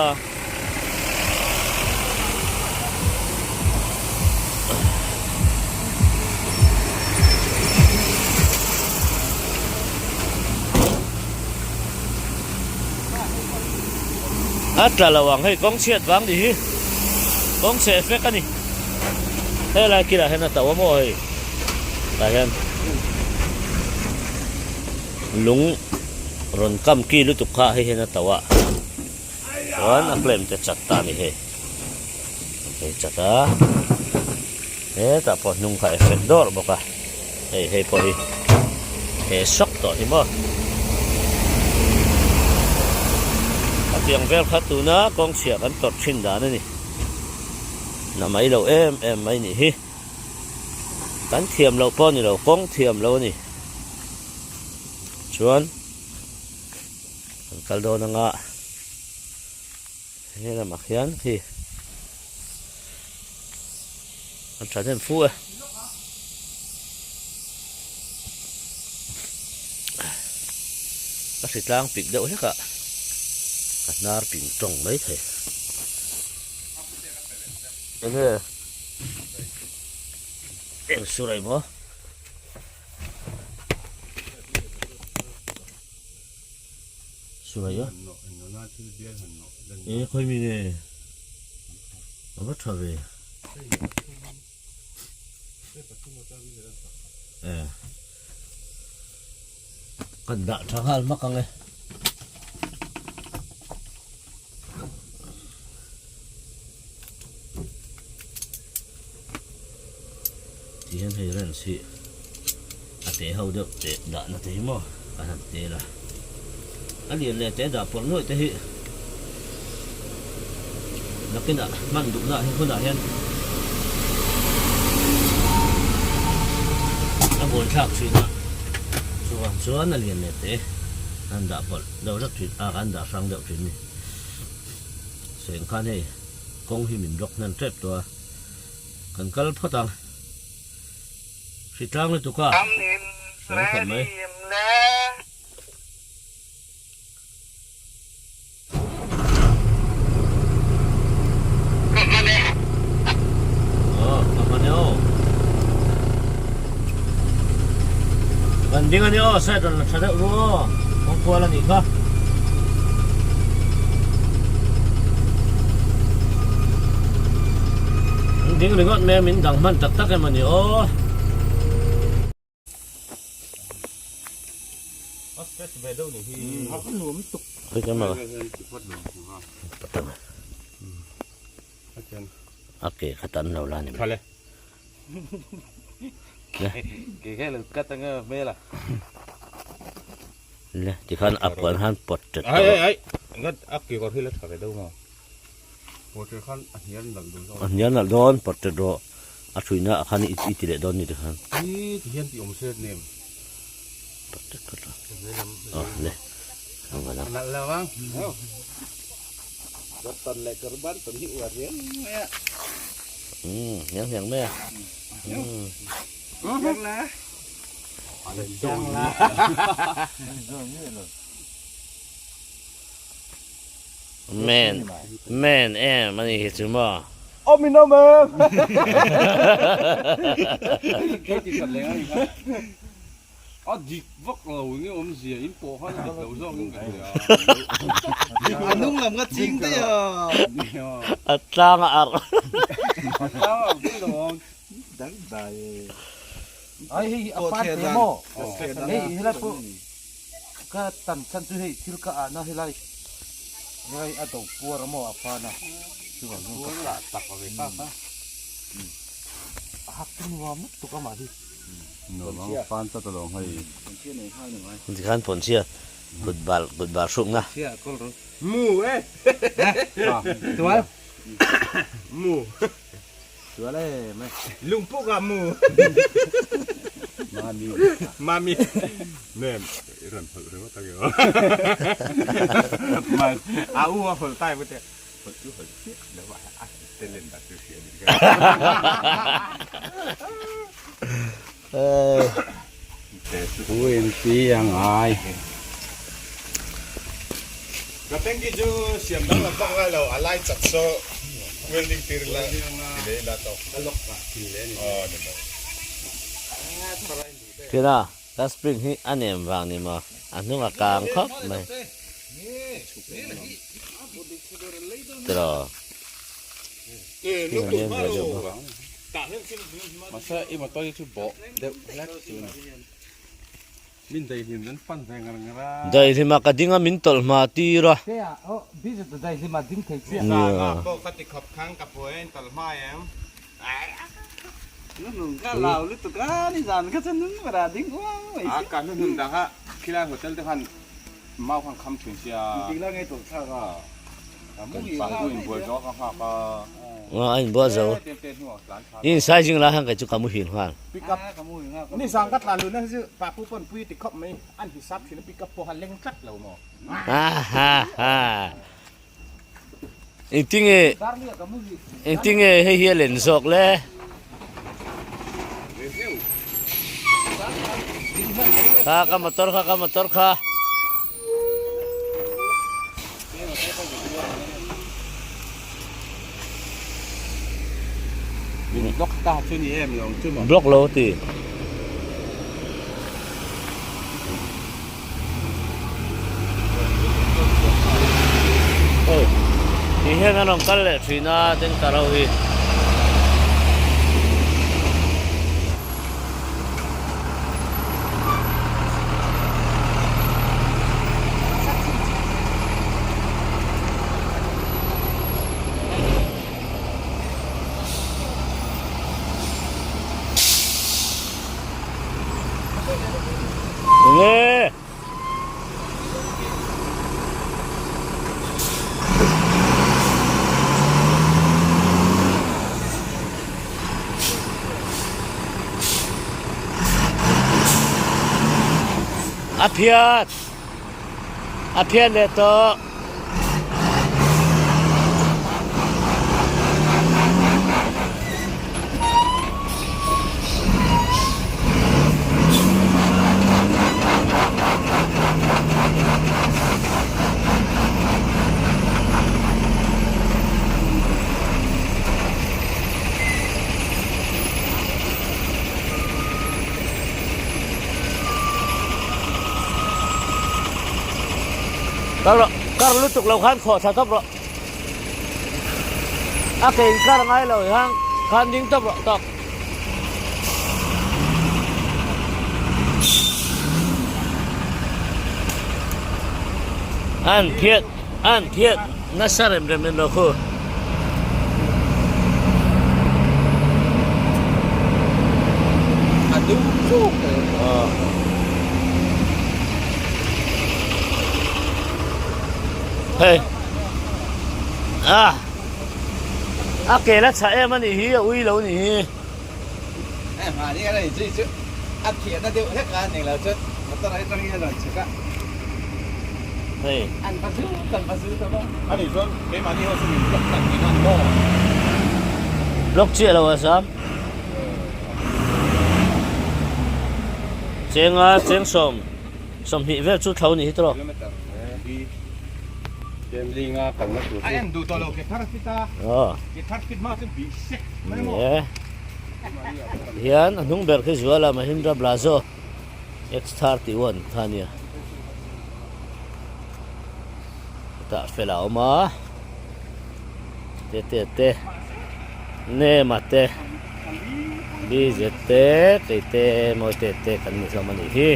A tla lo ang hei kawng chhiat vang ni hi kawng chhe effect a ni helai kilah hian a to a maw hei tah hian lung rawn kam ki lutuk kha hei hian a to a chuan a claim te chat ta a ni hei hei chat a hetah pawh hnung kha effect dawrh bawk a hei hei pawh hi he sawk tawh hi maw a tiang vel kha tuna kawng chhia kan tawrh thin dan a ni na mai lo em em mai nih hi kan thiam loh pawh a ni lo kawng thiam lo a ni chuan kan kal dawn anga he lamah khian khi an tha hnem fu e. Ka hritlang pik deuh hlek a, ka hnar ping tawng mai thei. Enge eng surai maw? Surai a? E khawi mi nge? A va tha ve. Eh. Kan dah tha nghal mak ang e. Ti hian hei rents hi a te ho deuh te dahna te hi maw kan han tel a. A lian leh te dah pawlh nuaih te hi nakinah hman duhna hi hunah hian a buaithlak thin a, chuvang chuan a lian leh te an dah pawlh deuh hlek thin a, an dah hrang deuh thin a ni. Seng khan hei kawng hi min block hnan tep tawh a. Kan kal phawt ang. Hritlang lutuk a. Hriam khawp mai. Aw, ka hman e aw. Kan ding a ni aw, side rawn la tha deuh ru aw. Kawng kual a nih kha. An ding ringawt mai a, min dang hman tak tak em a ni aw. A ke kha tan lo la ni mai. Le tikhan a puan han pawt tet tawh. A hnial nalh dawn pawt tet rawh a thuina ah khan i ti leh dawn ni tikhan. Pawt tet phawt rawh. Aw le ang a lang. Umm hniang hniang mai a. Umm. Man, man em ani hi chu maw. Awm in awm em. A dik vak lo nge awmzia in pawh khan a dik lo zawk in ka hria. A hnung lam ka ching daih a. A tlang a arh. A tlang a arh daih lo ang. Dang dai e. Ai hei a pan te maw. Hei helai pawh ka tan chhan chu hei thil ka ahna helai helai a do puar a maw a pan a. Chuvang chuan ka tak ve kha kha. A hak chu nuam lutuk amah hi. Tikhan pawnchhia kut bal kut bal hruk na. Mu e. Tual. Mu. Tual e mai. Lungpuk ah mu. Mami. Mami. Nem i rawn hawlh ringawt ang emaw. A u a hawlh tai pawh te. Hawlh chu hawlh chiah lo a a talent ah chu hria nih kha. UMP a ngai. Ka tanki chu siam dang lam vak ngai lo a lai chak saw welding tir ila ti leh ila tawk. A lock ah thil leh a ni. Aw ni mai. Tuna ka spring hi a nem vang ni maw a hnung a kang khawp mai. Tiraw. Spring a nem ve deuh bawk. Mahse i motor hi chu bawh deuh hlek chu a ni. Min daihlim nan pan ve ngar ngar a. Daihlim a ka ding a min tawlh hma tir a. Nia. Pawh ka ti khawp khan ka buai a in tawlh hma em. A ka hnuhnun dang kha khilai hotel te khan mau khan kham thin sia. Kan inbual zo ka nghak a. A inbual zo. In sizing lai khan kei chu ka muhil nghal. Pick up ni zang ka tlan luna chu papu pawn pui ti khawp mai an hisap thin a pick up pawh a leng tlat lo maw. Ha ha ha. Engtinge engtinge hei hi a len zawk le. Kha ka motor kha ka motor kha. Block ta chu ni em lo chu maw. Block lo ti. Oi ti hian an rawn kal leh thin a tanker ho hi. Enge? A phiat! A phiat leh tawh. Kal rawh, kar lutuk lo khan khawh thla tawp rawh. A ke in kar ngai lo hang khan ding tawp rawh tawk. An phiat, an phiat nasa rem rem em lo khu. A dum chuk. Hei. Ah. A ke la chhah em anih hi a ui lo nih hi. Hei mahni a rawn inzui chu a thiahna deuh hlek a ning lo chuan motor atangin a rawn chhuk a. Hei. An va zu kan va zu ta maw. Ani chuan keimahni ho chu min block tak tihna a ni maw? Block chiah lo a sam. Chenga cheng 20 vel chu thlo nih hi tawh. A en duh tawh lo ke thar fit a, ke thar fit hma chuan bih sek mai maw. Hian a hnung ber khi zuala Mahindra Blazo X31 kha a nia. Tah fel a awm a, te te te Nema te BZ te kei te mawi te te kan ni hlawm a nih hi.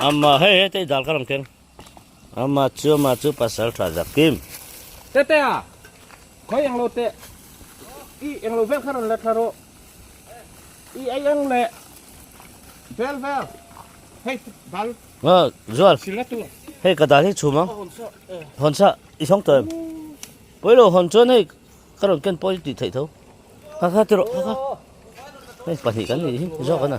Ama hei hei te dal ka rawn keng ama chu ama chu pasal tha zakim. Tete a khawi englo te i englo vel kha rawn la thla rawh i ei eng leh vel vel hei dal Zual hei ka dal hi chhum ang hawn sa i sawng tawh em pawilo hawn chuan hei Ka rawn ken pawh i tih theih tho. Kha kha ti rawh kha kha. Hei pahnih kan nih hi zawk ana.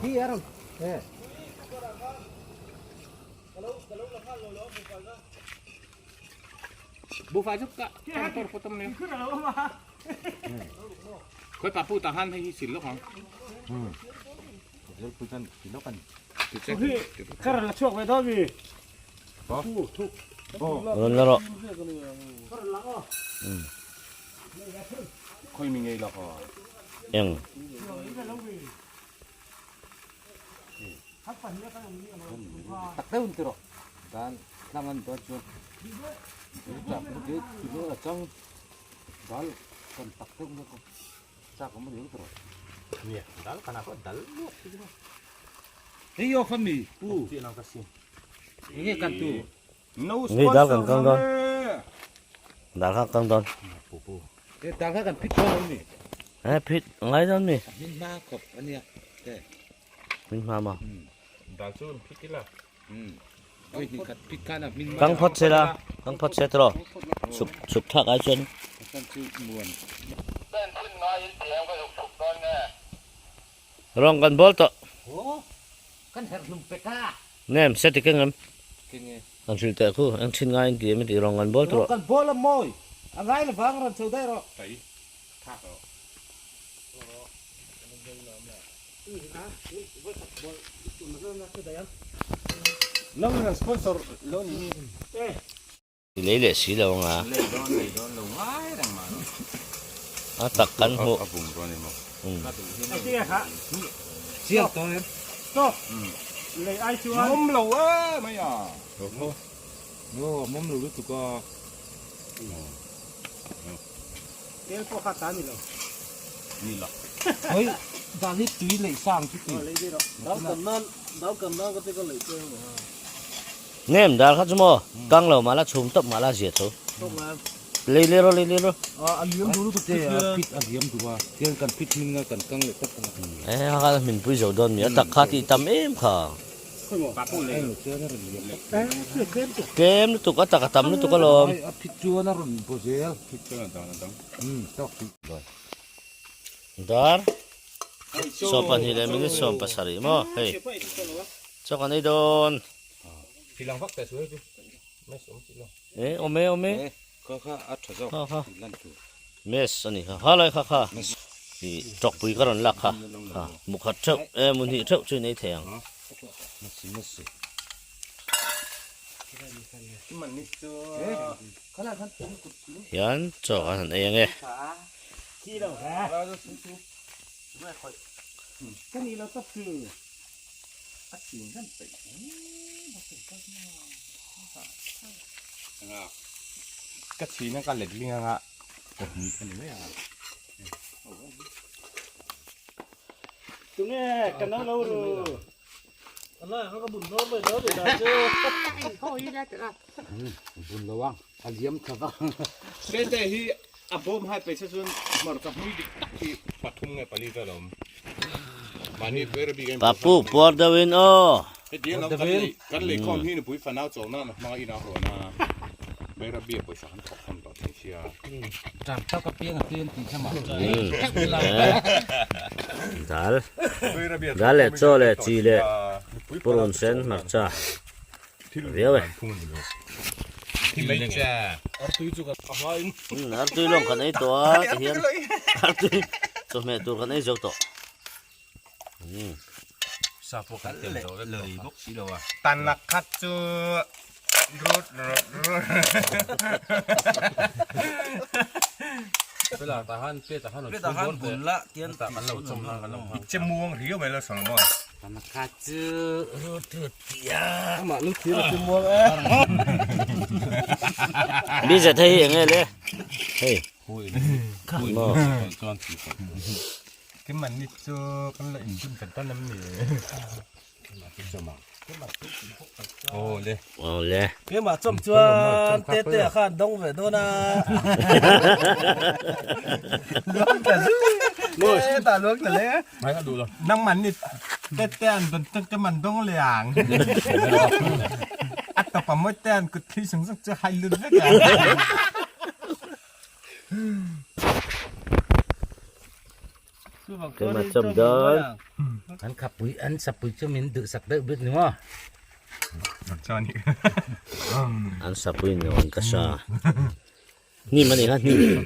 Buhfai chu ka motor pawh tam nen. Khoi pa pu ta han hei hi sil lawk ang. Ka rawn la chhuak ve dawn mi. Rawn la rawh. Eng. Ni dal kan kang dawn. Dal kha kang dawn. Dal kha kan phit dawn mi. Eh phit ngai dawn mi. Min hma khawp ania. Min hma ma. Dal chu phit ila. Oi ni khat phit khan a min Kang phawt se la. Kang phawt se tawh. Chuk chuk thak ai chuan. Rawng kan bawl tawh. Kan herh hlum pek a. Nem se ti keng em? Kan hrilh teh khu, eng thin ngai in ti em i tih rawng kan bawl tawh. Rawng kan bawl a mawi. A ngai lovang rawn chho daih rawh. Tai thak rawh. Lo in an sponsor lo ni. I lei leh si lo anga. Lei dawn lei dawn lo ngai reng mah no. A tak kan hmuh. A bung dawn emaw. Chiang tawh em. Stop. Lei ai chuan. Mawm lo e mai a. No mawm lo lutuk a. Tel pawh kha ta ni lo. Ni lo. Hei dan hi tui lei sang chu ti. Lei dei rawh. Dal kan nan dal kan nan ka te ka lei chiang lo. Nem dar kha chu maw kang lo mah la chhum tawp mah la zia tho. Lei leh rawh lei leh rawh. A liam duh lutuk te a phit a liam duh a tiang kan phit hmin nga kan kang leh tawp ang. E ha kha hmin pui zo dawn mi a tak kha tih tam em kha. Tlem lutuk a tak a tam lutuk alawm. A phit chuan a rawn baw zel. Phit chuan a dan a dang. Tawk tih. Dar 12:17 maw hei chaw kan ei dawn. E awm e awm e kha kha mess a ni kha kha lai kha kha ih tawkpui ka rawn lak kha kha mukhat theuh e mu hnih theuh chu in ei thei ang. Hian chaw kan han ei ang e. Ka chhin a ka let ling anga pahnih a ni mai a. Tunge ka no lo ru. Bun lo ang a liam tha vak. Tete hi a bawm hai paisa chuan hmarcha hmui dik tak hi pathum nge pali vel a awm. Mahni ber bik a in Papu puar deuh in aw. Heti ang kan lei kan lei khawm hi nupui fanau chawh nan a hmanga in a hawn a. Bairabi a pawisa kan thawk khawm tawh thei sia. Tang tak a piang a pian tih kha mah. Dal dal leh chaw leh chi leh purun sen hmarcha viau e. Artui lawng kan ei tawh a tihian artui chawhmeh tur kan ei zo tawh. Tanak khat chu rut rut rut. Che muang riau mai lo sawng maw. Bi zet hei eng nge le hei. Maw. Cái màn nít chu kan la in dun tan tan am ni. Aw le. Aw le. Keimah chawm chuan tete ah khan dawng ve dawn a. Luang ta zu. Ta luang ta le. Nang man nít tete an don tan ka man dawng liang. A tawp a mawi te an kut thli sung sung chu hai lut vek a. Keimah chawm dawn. An khapui an sapui chu min duhsak deuh bik ni maw? An sapui ni an ka sa. Hnim a ni kha hnim.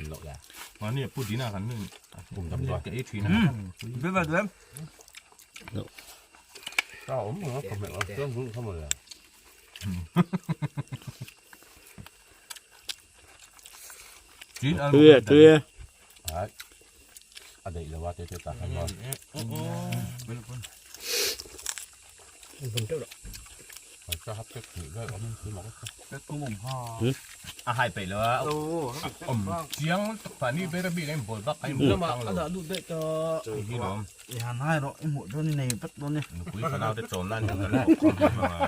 Tui e tui e. A daih lo a te te tak an maw. A hai peih lo a awm chiang lutuk pah ni ber a bik a in bawl bak a in bawl tang lo. Hi lawm. I han hai rawh i hmuh dawn i nei vat dawn e. Nupui fanau te chawn nan hian kan thawk khawm dawn lo a.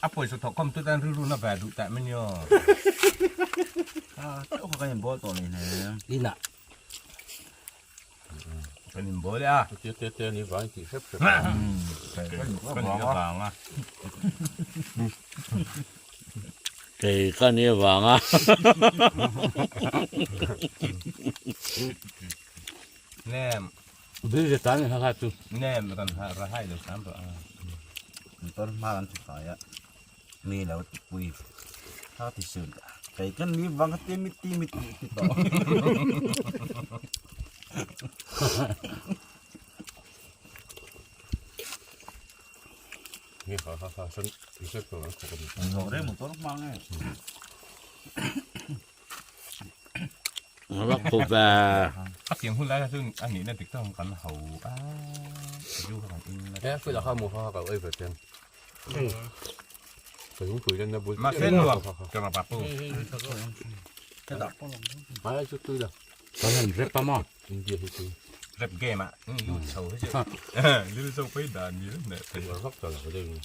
A pawisa thawk khawm tu tan rilru na ve duh teh mai nia. A chauh kha kan in bawl tawh leh hle. Inah. Kan in bawl e a. Te te te ni vang tih hrep hrep. Kan in vang a. Kei ka ni vang a. Nem. Bil ze tan kha kha chu. Nem ran ha ra hai lo sam ro a. Motor hma kan ti fai a mi lo ti pui kha ti sun kei kan mi vang kha ti mi ti mi ti ti tawh. Nge kha kha kha san reset tur an khawk a ni. Zawh reng motor hma nge. Rak khup ve. A tiang hun lai kha chuan a nihna dik tak ang kan ho a, zu kha kan in E pui lah kha mu kha kha kal ei ve chiang. Ka lung pui lenna bul. Mahse nuam ka ra papu. Ai chu tui la. Kan han rep a maw? India hi chu. Rep game ah lut chho hi chu. Lil zo pei dan ni leh thei. Vak ta la ka deuh ni.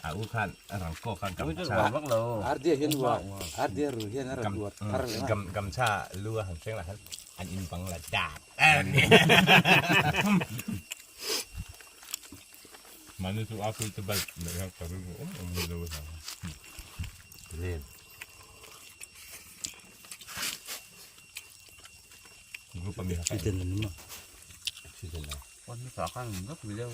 A u khan a rang kawk khan gamcha Ardia hian ua Ardia ru hian a rawn uar thar leh a. Gamcha lu a han thleng lah khan an in bang la dat Mahni chu a pui te bike leh hian ka rilru awm awm lo a. Lem. Group ami ha. Accident an awm a. Accident a. Con nó thả khăn rất video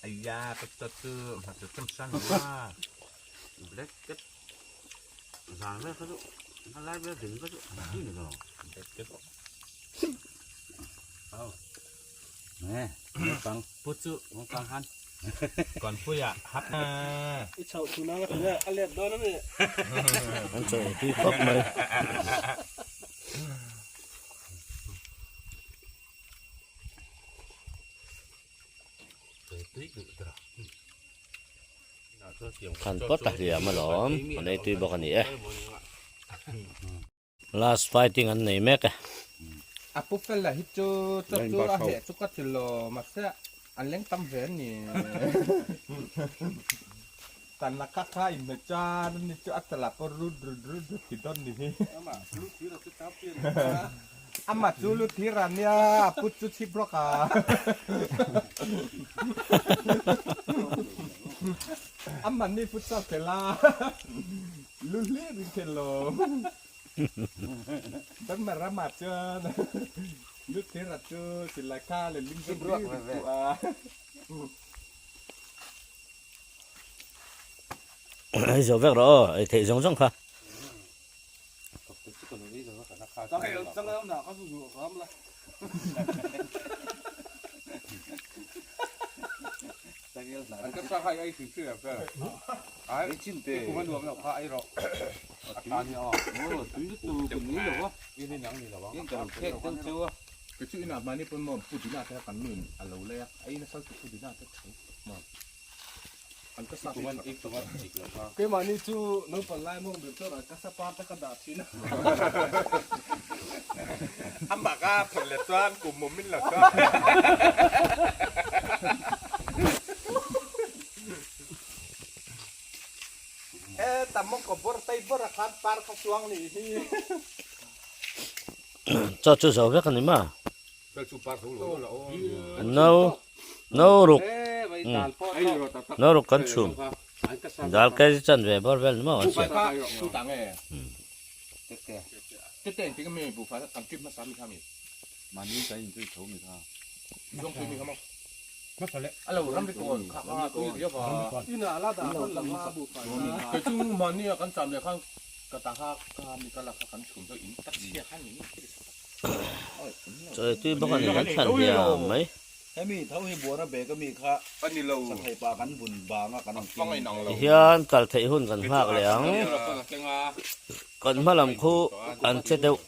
Aya ka ta chu ma chu cham sang wa. Black cat dài với cái nó lái với đỉnh cái gì nữa rồi. Nè, băng Put chu băng han. Kawnpuia hap na. I chhoh thu nang a tih a let dawn a ni. An chaw ei tui khawp mai. Khan pawt a hliam alawm an ei tui bawk a ni e. Last fighting an nei mek e. A pu fela hi chu chu chu a hleh chu ka ti lo mahse an leng tam ve a ni. Tan la kha kha in hmeh chuan ni chu a chalah pawh rut rut rut rut ti dawn ni hi. Amah chu lu thir a nia a put chu chhip rawk a. Amah ni futsal khel a lu hlir in khel lo. Burma ramah chuan lu thir a chu silai kha leh ling zawk ri ri tu a. Ei zo vek rawh aw, ei theih zawng zawng kha. Keimahni chu naupang lai mawng ber chuan an ka sa par te ka dah thin a. Amah ka phawt leh chuan kum mawm min lo chuan. E tam mawng ka bawr tai bawr a khan par kha chuang nih hi. Chaw chu zo vek a ni ma. No no ruk no ruk kan chhum dal kg chan ve bawr vel ni maw an siam. Chawi tui bawk a ni kan thlan hiam mai. Hemi tho hi buara bag ami kha sathei pa kan bun bang a kan ang keng. Tihian kal theih hun kan nghak leh ang. Kan hma lam khu an che deuh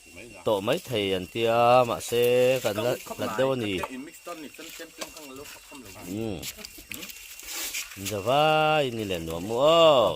tawh mai thei an tia mahse kan la hlat deuh a ni. Umm zavai ni leh nuam u aw.